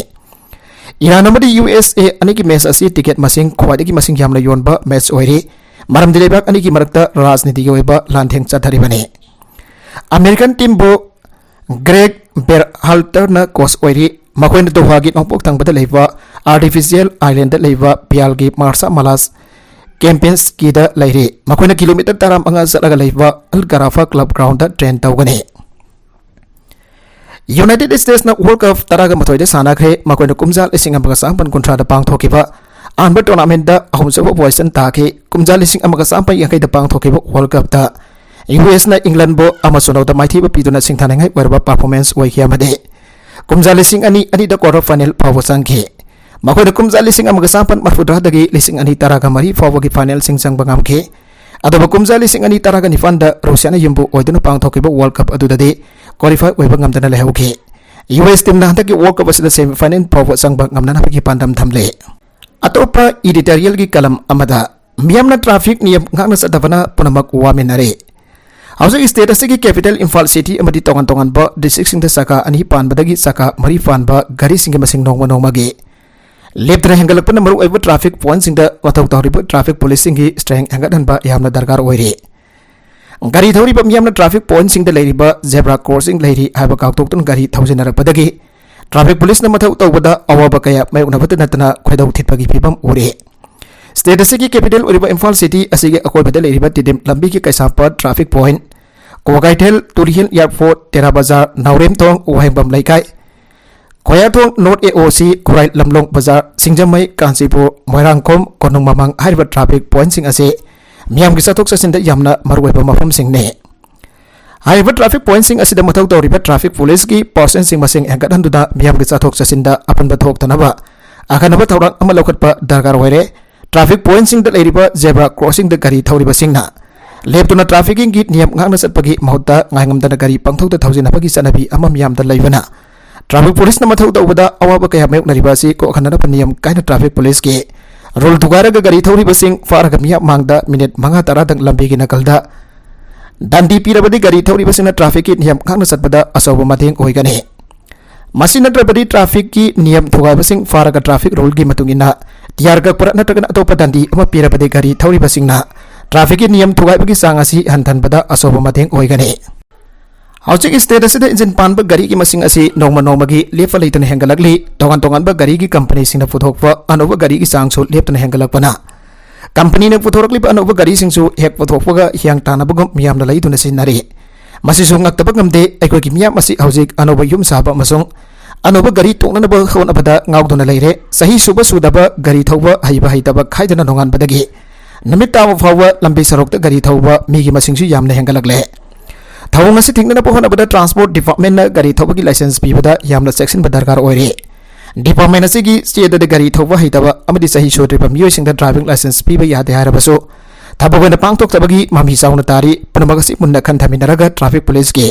ꯏꯔꯥꯟ ꯑꯃꯗꯤ ꯌꯨ ꯑꯦꯁ ꯑꯦ ꯑꯅꯤꯒꯤ ꯃꯦꯆ ꯑꯁꯤ ꯇꯤꯀꯦꯠ ꯃꯁꯤꯡ ꯈ꯭ꯋꯥꯏꯗꯒꯤ ꯃꯁꯤꯡ ꯌꯥꯝꯅ ꯌꯣꯟꯕ ꯃꯦꯆ ꯑꯣꯏꯔꯤ, ꯃꯔꯝꯗꯤ ꯂꯩꯕꯥꯛ ꯑꯅꯤꯒꯤ ꯃꯔꯛꯇ ꯔꯥꯖꯅꯤꯇꯤꯒꯤ ꯑꯣꯏꯕ ꯂꯥꯟꯊꯦꯡ ꯆꯠꯊꯔꯤꯕꯅꯤ꯫ ꯑꯃꯦꯔꯤꯀꯟ ꯇꯤꯝꯕꯨ ꯒ꯭ꯔꯦꯒ ꯕꯦꯔꯍꯥꯜꯇꯔꯅ ꯀꯣꯆ ꯑꯣꯏꯔꯤ꯫ ꯃꯈꯣꯏꯅ ꯗꯣꯍꯥꯒꯤ ꯅꯣꯡꯄꯣꯛ ꯊꯪꯕꯗ ꯂꯩꯕ ꯑꯥꯔꯇꯤꯐꯤꯁꯤꯌꯦꯜ ꯑꯥꯏꯂꯦꯟꯗ ꯂꯩꯕ ꯄꯤꯌꯥꯜꯒꯤ ꯃꯥꯔꯁꯥ ꯃꯂꯥꯁ ꯀꯦꯝꯄꯦꯟꯁꯀꯤꯗ ꯂꯩꯔꯤ꯫ ꯃꯈꯣꯏꯅ ꯀꯤꯂꯣꯃꯤꯇꯔ ꯇꯔꯥꯃꯉꯥ ꯆꯠꯂꯒ ꯂꯩꯕ ꯑꯜ ꯒꯔꯥꯐꯥ ꯀ꯭ꯂꯕ ꯒ꯭ꯔꯥꯎꯟꯗ ꯇ꯭ꯔꯦꯟ ꯇꯧꯒꯅꯤ꯫ ꯌꯨꯅꯥꯏꯇꯦꯗ ꯁ꯭ꯇꯦꯠꯁꯅ ꯋꯥꯔꯜ ꯀꯞ ꯇꯔꯥꯒ ꯃꯥꯊꯣꯏꯗ ꯁꯥꯟꯅꯈ꯭ꯔꯦ꯫ ꯃꯈꯣꯏꯅ ꯀꯨꯝꯖꯥ ꯂꯤꯁꯤꯡ ꯑꯃꯒ ꯆꯥꯃꯥꯄꯟ ꯀꯨꯟꯊ꯭ꯔꯥꯗ ꯄꯥꯡꯊꯣꯛꯈꯤꯕ ꯑꯍꯥꯟꯕ ꯇꯣꯔꯅꯥꯃꯦꯟꯗ ꯑꯍꯨꯝꯁꯨꯕ ꯄꯣꯖꯤꯁꯟ ꯇꯥꯈꯤ꯫ ꯀꯨꯝꯖꯥ ꯂꯤꯁꯤꯡ ꯑꯃꯒ ꯆꯥꯃꯥꯄꯟ ꯌꯥꯡꯈꯩꯗ ꯄꯥꯡꯊꯣꯛꯈꯤꯕ ꯋꯥꯔꯜ ꯀꯞꯇ ꯌꯨ ꯑꯦꯁꯅ ꯏꯪꯂꯟꯕꯨ ꯑꯃꯁꯨ ꯅꯧꯗ ꯃꯥꯏꯊꯤꯕ ꯄꯤꯗꯨꯅ ꯁꯤꯡꯊꯥꯅꯤꯡꯉꯥꯏ ꯑꯣꯏꯔꯕ ꯄꯔꯐꯣꯔꯃꯦꯟꯁ ꯑꯣꯏꯈꯤ ꯑꯃꯗꯤ ꯀꯨꯝꯖꯥ ꯂꯤꯁꯤꯡ ꯑꯅꯤ ꯑꯅꯤꯗ quarter final ꯐꯥꯎꯕ ꯆꯪꯈꯤ꯫ ꯃꯈꯣꯏꯅ ꯀꯨꯝꯖꯥ ꯂꯤꯁꯤꯡ ꯑꯃꯒ ꯆꯥꯃꯥꯄꯟ ꯃꯔꯤꯐꯨꯇꯔꯥꯗꯒꯤ ꯂꯤꯁꯤꯡ ꯑꯅꯤ ꯇꯔꯥꯒ ꯃꯔꯤ ꯐꯥꯎꯕꯒꯤ finalꯁꯤꯡ ꯆꯪꯕ ꯉꯝꯈꯤ꯫ ꯑꯗꯨꯕꯨ ꯀꯨꯝꯖꯥ ꯂꯤꯁꯤꯡ ꯑꯅꯤ ꯇꯔꯥꯒ ꯅꯤꯄꯥꯟꯗ ꯔꯨꯁꯤꯌꯥꯅ ꯌꯨꯝꯕꯨ ꯑꯣꯏꯗꯨꯅ ꯄꯥꯡꯊꯣꯛꯈꯤꯕ World Cup ꯑꯗꯨꯗꯗꯤ qualify ꯑꯣꯏꯕ ꯉꯝꯗꯅ ꯂꯩꯍꯧꯈꯤ꯫ U S teamꯅ ꯍꯟꯗꯛꯀꯤ World Cup ꯑꯁꯤꯗ semi final ꯐꯥꯎꯕ ꯆꯪꯕ ꯉꯝꯅꯅꯕꯒꯤ ꯄꯥꯟꯗꯝ ꯊꯝꯂꯤ꯫ ꯑꯇꯣꯞꯄ editorialꯒꯤ column ꯑꯃꯗ, ꯃꯤꯌꯥꯝꯅ traffic ꯅꯤꯌꯝ ꯉꯥꯛꯅ ꯆꯠꯇꯕꯅ ꯄꯨꯝꯅꯃꯛ ꯋꯥꯃꯤꯟꯅꯔꯦ꯫ ꯍꯧꯖꯤꯛ state ꯑꯁꯤꯒꯤ capital ꯏꯝꯐꯥꯜ city ꯑꯃꯗꯤ ꯇꯣꯉꯥꯟ ꯇꯣꯉꯥꯟꯕ districtꯁꯤꯡꯗ ꯆꯀꯥ ꯑꯅꯤ ꯄꯥꯟꯕꯗꯒꯤ ꯆꯀꯥ ꯃꯔꯤ ꯄꯥꯟꯕ ꯒꯥꯔꯤꯁꯤꯡꯒꯤ ꯃꯁꯤꯡ ꯅꯣꯡꯃ ꯅꯣꯡꯃꯒꯤ ꯂꯦꯞꯇꯅ ꯍꯦꯟꯒꯠꯂꯛꯄꯅ ꯃꯔꯨꯑꯣꯏꯕ traffic pointꯁꯤꯡꯗ ꯃꯊꯧ ꯇꯧꯔꯤꯕ traffic policeꯁꯤꯡꯒꯤ strength ꯍꯦꯟꯒꯠꯍꯟꯕ ꯌꯥꯝꯅ ꯗꯔꯀꯥꯔ ꯑꯣꯏꯔꯤ꯫ ꯒꯥꯔꯤ ꯊꯧꯔꯤꯕ ꯃꯤꯌꯥꯝꯅ traffic pointꯁꯤꯡꯗ ꯂꯩꯔꯤꯕ zebra crossing ꯂꯩꯔꯤ ꯍꯥꯏꯕ ꯀꯥꯎꯊꯣꯛꯇꯨꯅ ꯒꯥꯔꯤ ꯊꯧꯖꯤꯟꯅꯔꯛꯄꯗꯒꯤ traffic policeꯅ ꯃꯊꯧ ꯇꯧꯕꯗ ꯑꯋꯥꯕ ꯀꯌꯥ ꯃꯥꯌꯣꯛꯅꯕꯇ ꯅꯠꯇꯅ ꯈꯣꯏꯗꯧ ꯊꯤꯠꯄꯒꯤ ꯐꯤꯕꯝ ꯎꯔꯦ꯫ State ꯑꯁꯤꯒꯤ capital ꯑꯣꯏꯔꯤꯕ ꯏꯝꯐꯥꯜ city ꯑꯁꯤꯒꯤ ꯑꯀꯣꯏꯕꯗ ꯂꯩꯔꯤꯕ ꯇꯤꯗꯤꯝ ꯂꯝꯕꯤꯒꯤ ꯀꯩꯁꯥꯝꯄꯥꯠ traffic point, ꯀ꯭ꯋꯥꯀꯩꯊꯦꯜ, ꯇꯨꯔꯤꯍꯦꯜ airport, ꯇꯦꯔꯥ ꯕꯖꯥꯔ, ꯅꯥꯎꯔꯦꯝꯊꯣꯡ, ꯋꯥꯍꯦꯡꯕꯝ ꯂꯩꯀꯥꯏ, ꯈꯣꯌꯥꯊꯣꯡ North A O C, ꯈꯨꯔꯥꯏ ꯂꯝꯂꯣꯡ ꯕꯖꯥꯔ, ꯁꯤꯡꯖꯃꯩ, ꯀꯥꯟꯆꯤꯄꯨꯔ, ꯃꯣꯏꯔꯥꯡꯈꯣꯝ, ꯀꯣꯅꯨꯡ ꯃꯃꯥꯡ ꯍꯥꯏꯔꯤꯕ traffic pointꯁꯤꯡ ꯑꯁꯤ ꯃꯤꯌꯥꯝꯒꯤ ꯆꯠꯊꯣꯛ ꯆꯠꯁꯤꯟꯗ ꯌꯥꯝꯅ ꯃꯔꯨꯑꯣꯏꯕ ꯃꯐꯝꯁꯤꯡꯅꯤ꯫ ꯍꯥꯏꯔꯤꯕ traffic pointꯁꯤꯡ ꯑꯁꯤꯗ ꯃꯊꯧ ꯇꯧꯔꯤꯕ traffic policeꯀꯤ percentꯁꯤꯡ ꯃꯁꯤꯡ ꯍꯦꯟꯒꯠꯍꯟꯗꯨꯅ ꯃꯤꯌꯥꯝꯒꯤ ꯆꯠꯊꯣꯛ ꯆꯠꯁꯤꯟꯗ ꯑꯄꯟꯕ ꯊꯣꯛꯇꯅꯕ ꯑꯈꯟꯅꯕ ꯊꯧꯔꯥꯡ ꯑꯃ ꯂꯧꯈꯠꯄ ꯗꯔꯀꯥꯔ ꯑꯣꯏꯔꯦ꯫ Traffic pointꯁꯤꯡꯗ ꯂꯩꯔꯤꯕ zebra crossingꯗ ꯒꯥꯔꯤ ꯊꯧꯔꯤꯕꯁꯤꯡꯅ ꯂꯦꯞꯇꯨꯅ traffickingꯒꯤ ꯅꯤꯌꯝ ꯉꯥꯛꯅ ꯆꯠꯄꯒꯤ ꯃꯍꯨꯠꯇ ꯉꯥꯏꯉꯝꯗꯅ ꯒꯥꯔꯤ ꯄꯪꯊꯧꯗ ꯊꯧꯖꯤꯟꯅꯕꯒꯤ ꯆꯠꯅꯕꯤ ꯑꯃ ꯃꯤꯌꯥꯝꯗ ꯂꯩꯕꯅ traffic policeꯅ ꯃꯊꯧ ꯇꯧꯕꯗ ꯑꯋꯥꯕ ꯀꯌꯥ ꯃꯥꯌꯣꯛꯅꯔꯤꯕ ꯑꯁꯤ ꯀꯣꯛꯍꯟꯅꯅꯕ ꯅꯤꯌꯝ ꯀꯥꯏꯅ traffic policeꯀꯤ rule ꯊꯨꯒꯥꯏꯔꯒ ꯒꯥꯔꯤ ꯊꯧꯔꯤꯕꯁꯤꯡ ꯐꯥꯔꯒ ꯃꯤꯌꯥꯝ ꯃꯥꯡꯗ minute ꯃꯉꯥ ꯇꯔꯥꯗꯪ ꯂꯝꯕꯤꯒꯤ ꯅꯥꯀꯜꯗ ꯗꯟꯗꯤ ꯄꯤꯔꯕꯗꯤ ꯒꯥꯔꯤ ꯊꯧꯔꯤꯕꯁꯤꯡꯅ trafficꯀꯤ ꯅꯤꯌꯝ ꯉꯥꯛꯅ ꯆꯠꯄꯗ ꯑꯆꯧꯕ ꯃꯇꯦꯡ ꯑꯣꯏꯒꯅꯤ꯫ ꯃꯁꯤ ꯅꯠꯇ꯭ꯔꯕꯗꯤ trafficꯀꯤ ꯅꯤꯌꯝ ꯊꯨꯒꯥꯏꯕꯁꯤꯡ ꯐꯥꯔꯒ traffic ruleꯒꯤ ꯃꯇꯨꯡ ꯏꯟꯅ ꯇꯤꯌꯥꯔ ꯀꯛꯄꯔ ꯅꯠꯇ꯭ꯔꯒꯅ ꯑꯇꯣꯞꯄ ꯗꯟꯗꯤ ꯑꯃ ꯄꯤꯔꯕꯗꯤ ꯒꯥꯔꯤ ꯊꯧꯔꯤꯕꯁꯤꯡꯅ trafficꯀꯤ ꯅꯤꯌꯝ ꯊꯨꯒꯥꯏꯕꯒꯤ ꯆꯥꯡ ꯑꯁꯤ ꯍꯟꯊꯍꯟꯕꯗ ꯑꯆꯧꯕ ꯃꯇꯦꯡ ꯑꯣꯏꯒꯅꯤ꯫ ꯍꯧꯖꯤꯛ state ꯑꯁꯤꯗ engine ꯄꯥꯟꯕ ꯒꯥꯔꯤꯒꯤ ꯃꯁꯤꯡ ꯑꯁꯤ ꯅꯣꯡꯃ ꯅꯣꯡꯃꯒꯤ ꯂꯦꯞꯄ ꯂꯩꯇꯅ ꯍꯦꯟꯒꯠꯂꯛꯂꯤ꯫ ꯇꯣꯉꯥꯟ ꯇꯣꯉꯥꯟꯕ ꯒꯥꯔꯤꯒꯤ companyꯁꯤꯡꯅ ꯄꯨꯊꯣꯛꯄ ꯑꯅꯧꯕ ꯒꯥꯔꯤꯒꯤ ꯆꯥꯡꯁꯨ ꯂꯦꯞꯇꯅ ꯍꯦꯟꯒꯠꯂꯛꯄꯅ companyꯅ ꯄꯨꯊꯣꯔꯛꯂꯤꯕ ꯑꯅꯧꯕ ꯒꯥꯔꯤꯁꯤꯡꯁꯨ ꯍꯦꯛ ꯄꯨꯊꯣꯛꯄꯒ ꯍꯤꯌꯥꯡ ꯇꯥꯟꯅꯕꯒꯨꯝ ꯃꯤꯌꯥꯝꯅ ꯂꯩꯗꯨꯅ ꯁꯤꯖꯤꯟꯅꯔꯤ꯫ ꯃꯁꯤꯁꯨ ꯉꯛꯇꯕ ꯉꯝꯗꯦ꯫ ꯑꯩꯈꯣꯏꯒꯤ ꯃꯤꯌꯥꯝ ꯑꯁꯤ ꯍꯧꯖꯤꯛ ꯑꯅꯧꯕ ꯌꯨꯝ ꯁꯥꯕ ꯑꯃꯁꯨꯡ ꯑꯅꯧꯕ ꯒꯥꯔꯤ ꯇꯣꯡꯅꯅꯕ ꯍꯣꯠꯅꯕꯗ ꯉꯥꯎꯗꯨꯅ ꯂꯩꯔꯦ꯫ ꯆꯍꯤ ꯁꯨꯕ ꯁꯨꯗꯕ, ꯒꯥꯔꯤ ꯊꯧꯕ ꯍꯩꯕ ꯍꯩꯇꯕ ꯈꯥꯏꯗꯅ ꯅꯣꯡꯉꯥꯟꯕꯗꯒꯤ ꯅꯨꯃꯤꯠ ꯇꯥꯕ ꯐꯥꯎꯕ ꯂꯝꯕꯤ ꯁꯣꯔꯣꯛꯇ ꯒꯥꯔꯤ ꯊꯧꯕ ꯃꯤꯒꯤ ꯃꯁꯤꯡꯁꯨ ꯌꯥꯝꯅ ꯍꯦꯟꯒꯠꯂꯛꯂꯦ꯫ ꯊꯧꯑꯣꯡ ꯑꯁꯤ ꯊꯤꯡꯅꯅꯕ ꯍꯣꯠꯅꯕꯗ ꯇ꯭ꯔꯥꯟꯁꯄꯣꯔꯠ ꯗꯤꯄꯥꯔꯠꯃꯦꯟꯅ ꯒꯥꯔꯤ ꯊꯧꯕꯒꯤ ꯂꯥꯏꯁꯦꯟꯁ ꯄꯤꯕꯗ ꯌꯥꯝꯅ ꯆꯦꯛꯁꯤꯟꯕ ꯗꯔꯀꯥꯔ ꯑꯣꯏꯔꯦ꯫ ꯗꯤꯄꯥꯔꯠꯃꯦꯟ ꯑꯁꯤꯒꯤ ꯆꯦꯗꯗꯤ ꯒꯥꯔꯤ ꯊꯧꯕ ꯍꯩꯇꯕ ꯑꯃꯗꯤ ꯆꯍꯤ ꯁꯨꯗ꯭ꯔꯤꯕ ꯃꯤꯑꯣꯏꯁꯤꯡꯗ ꯗ꯭ꯔꯥꯏꯚꯤꯡ ꯂꯥꯏꯁꯦꯟꯁ ꯄꯤꯕ ꯌꯥꯗꯦ ꯍꯥꯏꯔꯕꯁꯨ ꯊꯕꯛ ꯑꯣꯏꯅ ꯄꯥꯡꯊꯣꯛꯇꯕꯒꯤ ꯃꯃꯤ ꯆꯥꯎꯅ ꯇꯥꯔꯤ꯫ ꯄꯨꯝꯅꯃꯛ ꯑꯁꯤ ꯃꯨꯟꯅ ꯈꯟꯊꯃꯤꯟꯅꯔꯒ ꯇ꯭ꯔꯥꯐꯤꯛ ꯄꯨꯂꯤꯁꯀꯤ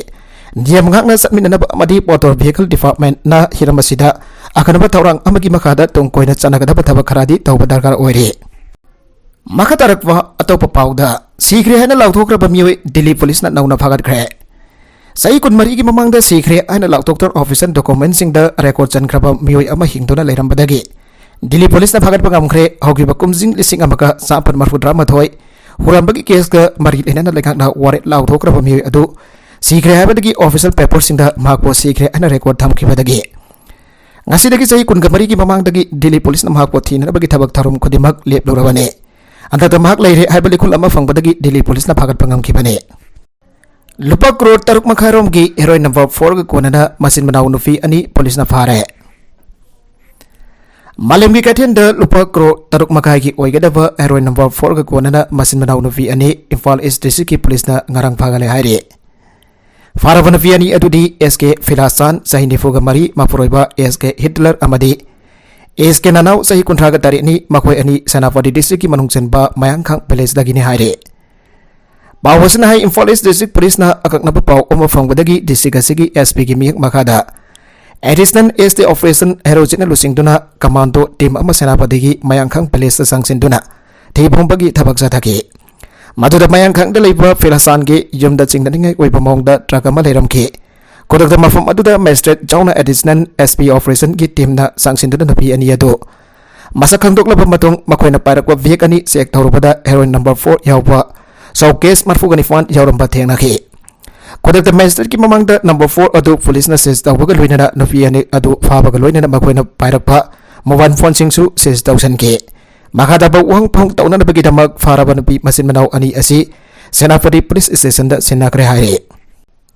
ꯅꯤꯌꯝ ꯉꯥꯛꯅ ꯆꯠꯃꯤꯟꯅꯅꯕ ꯑꯃꯗꯤ ꯃꯣꯇꯣꯔ ꯚꯤꯍꯤꯀꯜ ꯗꯤꯄꯥꯔꯠꯃꯦꯟꯅ ꯍꯤꯔꯝ ꯑꯁꯤꯗ ꯑꯈꯟꯅꯕ ꯊꯧꯔꯥꯡ ꯑꯃꯒꯤ ꯃꯈꯥꯗ ꯇꯨꯡ ꯀꯣꯏꯅ ꯆꯠꯅꯒꯗꯕ ꯊꯕꯛ ꯈꯔꯗꯤ ꯇꯧꯕ ꯗꯔꯀꯥꯔ ꯑꯣꯏꯔꯤ꯫ ꯃꯈꯥ ꯇꯥꯔꯛꯄ ꯑꯇꯣꯞꯄ ꯄꯥꯎꯗ, ꯁꯤꯈ꯭ꯔꯦ ꯍꯥꯏꯅ ꯂꯥꯎꯊꯣꯛꯈ꯭ꯔꯕ ꯃꯤꯑꯣꯏ ꯗꯤꯜꯂꯤ ꯄꯨꯂꯤꯁꯅ ꯅꯧꯅ ꯐꯥꯒꯠꯈ꯭ꯔꯦ꯫ ꯆꯍꯤ ꯀꯨꯟꯃꯔꯤꯒꯤ ꯃꯃꯥꯡꯗ ꯁꯤꯈ꯭ꯔꯦ ꯍꯥꯏꯅ ꯂꯥꯎꯊꯣꯛꯇꯨꯅ ꯑꯣꯐꯤꯁꯤꯌꯦꯜ ꯗꯣꯀꯨꯃꯦꯟꯁꯤꯡꯗ ꯔꯦꯀꯣꯔꯗ ꯆꯟꯈ꯭ꯔꯕ ꯃꯤꯑꯣꯏ ꯑꯃ ꯍꯤꯡꯗꯨꯅ ꯂꯩꯔꯝꯕꯗꯒꯤ ꯗꯤꯜꯂꯤ ꯄꯨꯂꯤꯁꯅ ꯐꯥꯒꯠꯄ ꯉꯝꯈ꯭ꯔꯦ꯫ ꯍꯧꯈꯤꯕ ꯀꯨꯝꯖꯤꯡ ꯂꯤꯁꯤꯡ ꯑꯃꯒ ꯆꯥꯃꯥꯄꯟ ꯃꯔꯤꯐꯨꯇꯔꯥꯃꯥꯊꯣꯏ ꯍꯨꯔꯥꯟꯕꯒꯤ ꯀꯦꯁꯀ ꯃꯔꯤ ꯂꯩꯅꯅ ꯂꯩꯉꯥꯛꯅ ꯋꯥꯔꯦꯟ ꯂꯥꯎꯊꯣꯛꯈ꯭ꯔꯕ ꯃꯤꯑꯣꯏ ꯑꯗꯨ ꯁꯤꯈ꯭ꯔꯦ ꯍꯥꯏꯕꯗꯒꯤ ꯑꯣꯐꯤꯁꯤꯌꯦꯜ ꯄꯦꯄꯔꯁꯤꯡꯗ ꯃꯍꯥꯛꯄꯨ ꯁꯤꯈ꯭ꯔꯦ ꯍꯥꯏꯅ ꯔꯦꯀꯣꯔꯗ ꯊꯝꯈꯤꯕꯗꯒꯤ ꯉꯁꯤꯗꯒꯤ ꯆꯍꯤ ꯀꯨꯟꯒ ꯃꯔꯤꯒꯤ ꯃꯃꯥꯡꯗꯒꯤ ꯗꯤꯜꯂꯤ ꯄꯨꯂꯤꯁꯅ ꯃꯍꯥꯛꯄꯨ ꯊꯤꯅꯅꯕꯒꯤ ꯊꯕꯛ ꯊꯧꯔꯝ ꯈꯨꯗꯤꯡꯃꯛ ꯂꯦꯞꯂꯨꯔꯕꯅꯤ꯫ ꯍꯟꯗꯛꯇ ꯃꯍꯥꯛ ꯂꯩꯔꯦ ꯍꯥꯏꯕ ꯂꯤꯈꯨꯜ ꯑꯃ ꯐꯪꯕꯗꯒꯤ ꯗꯤꯜꯂꯤ ꯄꯨꯂꯤꯁꯅ ꯐꯥꯒꯠꯄ ꯉꯝꯈꯤꯕꯅꯤ꯫ ꯂꯨꯄꯥ ꯀ꯭ꯔꯣꯔ ꯇꯔꯨꯛ ꯃꯈꯥꯏꯔꯣꯝꯒꯤ ꯍꯦꯔꯣꯏꯟ ꯅꯝꯕꯔ ꯐꯣꯔꯒ ꯀꯣꯟꯅꯅ ꯃꯆꯤꯟ ꯃꯅꯥꯎ ꯅꯨꯄꯤ ꯑꯅꯤ ꯄꯨꯂꯤꯁꯅ ꯐꯥꯔꯦ꯫ ꯃꯥꯂꯦꯝꯒꯤ ꯀꯩꯊꯦꯜꯗ ꯂꯨꯄꯥ ꯀ꯭ꯔꯣꯔ ꯇꯔꯨꯛ ꯃꯈꯥꯏꯒꯤ ꯑꯣꯏꯒꯗꯕ ꯍꯦꯔꯣꯏꯟ ꯅꯝꯕꯔ ꯐꯣꯔꯒ ꯀꯣꯟꯅꯅ ꯃꯆꯤꯟ ꯃꯅꯥꯎ ꯅꯨꯄꯤ ꯑꯅꯤ ꯏꯝꯐꯥꯜ ꯏꯁ ꯗꯤꯁꯇ꯭ꯔꯤꯛꯀꯤ ꯄꯨꯂꯤꯁꯅ ꯉꯔꯥꯡ ꯐꯥꯒꯠꯂꯦ ꯍꯥꯏꯔꯤ꯫ ꯐꯥꯔꯕ ꯅꯨꯄꯤ ꯑꯅꯤ ꯑꯗꯨꯗꯤ ꯑꯦꯁ ꯀꯦ ꯐꯤꯂꯥꯁꯥꯟ, ꯆꯍꯤ ꯅꯤꯐꯨꯒ ꯃꯔꯤ, ꯃꯄꯨꯔꯣꯏꯕ ꯑꯦꯁ ꯀꯦ ꯍꯤꯠꯂꯔ, ꯑꯃꯗꯤ ꯑꯦꯁ ꯀꯦ ꯅꯅꯥꯎ, ꯆꯍꯤ ꯀꯨꯟꯊ꯭ꯔꯥꯒ ꯇꯔꯦꯠꯅꯤ, ꯃꯈꯣꯏ ꯑꯅꯤ ꯁꯦꯅꯥꯄꯇꯤ ꯗꯤꯁꯇ꯭ꯔꯤꯛꯀꯤ ꯃꯅꯨꯡ ꯆꯟꯕ ꯃꯌꯥꯡꯈꯥꯡ ꯚꯤꯂꯦꯖꯇꯒꯤꯅꯤ ꯍꯥꯏꯔꯤ꯫ ꯄꯥꯎ ꯑꯁꯤꯅ ꯍꯥꯏ, ꯏꯝꯐꯥꯜ ꯏꯁ ꯗꯤꯁꯇ꯭ꯔꯤꯛ ꯄꯨꯂꯤꯁꯅ ꯑꯀꯛꯅꯕ ꯄꯥꯎ ꯑꯃ ꯐꯪꯕꯗꯒꯤ ꯗꯤꯁꯇ꯭ꯔꯤꯛ ꯑꯁꯤꯒꯤ ꯑꯦꯁ ꯄꯤꯒꯤ ꯃꯤꯌꯦꯛ ꯃꯈꯥꯗ ꯑꯦꯗꯤꯁꯅꯦꯜ ꯑꯦꯁ ꯇꯤ ꯑꯣꯄꯔꯦꯁꯟ ꯍꯦꯔꯣꯁꯤꯅ ꯂꯨꯆꯤꯡꯗꯨꯅ ꯀꯃꯥꯟꯗꯣ ꯇꯤꯝ ꯑꯃ ꯁꯦꯅꯥꯄꯇꯤꯒꯤ ꯃꯌꯥꯡꯈꯥꯡ ꯚꯤꯂꯦꯖꯇ ꯆꯪꯁꯤꯟꯗꯨꯅ ꯊꯤꯕ ꯍꯨꯝꯕꯒꯤ ꯊꯕꯛ ꯆꯠꯊꯈꯤ꯫ ꯃꯗꯨꯗ ꯃꯌꯥꯡꯈꯥꯡꯗ ꯂꯩꯕ ꯐꯤꯂꯥꯁꯥꯟꯒꯤ ꯌꯨꯝꯗ ꯆꯤꯡꯅꯅꯤꯡꯉꯥꯏ ꯑꯣꯏꯕ ꯃꯑꯣꯡꯗ ꯇ꯭ꯔꯛ ꯑꯃ ꯂꯩꯔꯝꯈꯤ꯫ ꯈꯨꯗꯛꯇ ꯃꯐꯝ ꯑꯗꯨꯗ ꯃꯦꯖꯤꯁꯇ꯭ꯔꯦꯠ ꯆꯥꯎꯅ ꯑꯦꯗꯤꯁꯅꯦꯜ ꯑꯦꯁ ꯄꯤ ꯑꯣꯄꯔꯦꯁꯟꯒꯤ ꯇꯤꯝꯅ ꯆꯪꯁꯤꯟꯗꯨꯅ ꯅꯨꯄꯤ ꯑꯅꯤ ꯑꯗꯨ ꯃꯁꯛ ꯈꯪꯗꯣꯛꯂꯕ ꯃꯇꯨꯡ ꯃꯈꯣꯏꯅ ꯄꯥꯏꯔꯛꯄ ꯕꯦꯒ ꯑꯅꯤ ꯆꯦꯛ ꯇꯧꯔꯨꯕꯗ ꯍꯦꯔꯣꯏꯟ ꯅꯝꯕꯔ ꯐꯣꯔ ꯌꯥꯎꯕ ꯁꯣꯞ ꯀꯦꯁ ꯃꯔꯤꯐꯨꯒ ꯅꯤꯄꯥꯟ ꯌꯥꯎꯔꯝꯕ ꯊꯦꯡꯅꯈꯤ꯫ ꯈꯨꯗꯛꯇ ꯃꯦꯖꯤꯁꯇ꯭ꯔꯦꯠꯀꯤ ꯃꯃꯥꯡꯗ ꯅꯝꯕꯔ ꯐꯣꯔ ꯑꯗꯨ ꯄꯨꯂꯤꯁꯅ ꯁꯤꯖ ꯇꯧꯕꯒ ꯂꯣꯏꯅꯅ ꯅꯨꯄꯤ ꯑꯅꯤ ꯑꯗꯨ ꯐꯥꯕꯒ ꯂꯣꯏꯅꯅ ꯃꯈꯣꯏꯅ ꯄꯥꯏꯔꯛꯄ ꯃꯣꯕꯥꯏꯜ ꯐꯣꯟꯁꯤꯡꯁꯨ ꯁꯤꯖ ꯇꯧꯁꯤꯟꯈꯤ꯫ ꯃꯈꯥ ꯇꯥꯕ ꯋꯥꯍꯪ ꯐꯥꯎ ꯇꯧꯅꯅꯕꯒꯤꯗꯃꯛ ꯐꯥꯔꯕ ꯅꯨꯄꯤ ꯃꯆꯤꯟ ꯃꯅꯥꯎ ꯑꯅꯤ ꯑꯁꯤ ꯁꯦꯅꯥꯄꯇꯤ ꯄꯨꯂꯤꯁ ꯁ꯭ꯇꯦꯁꯟꯗ ꯁꯤꯟꯅꯈ꯭ꯔꯦ ꯍꯥꯏꯔꯤ꯫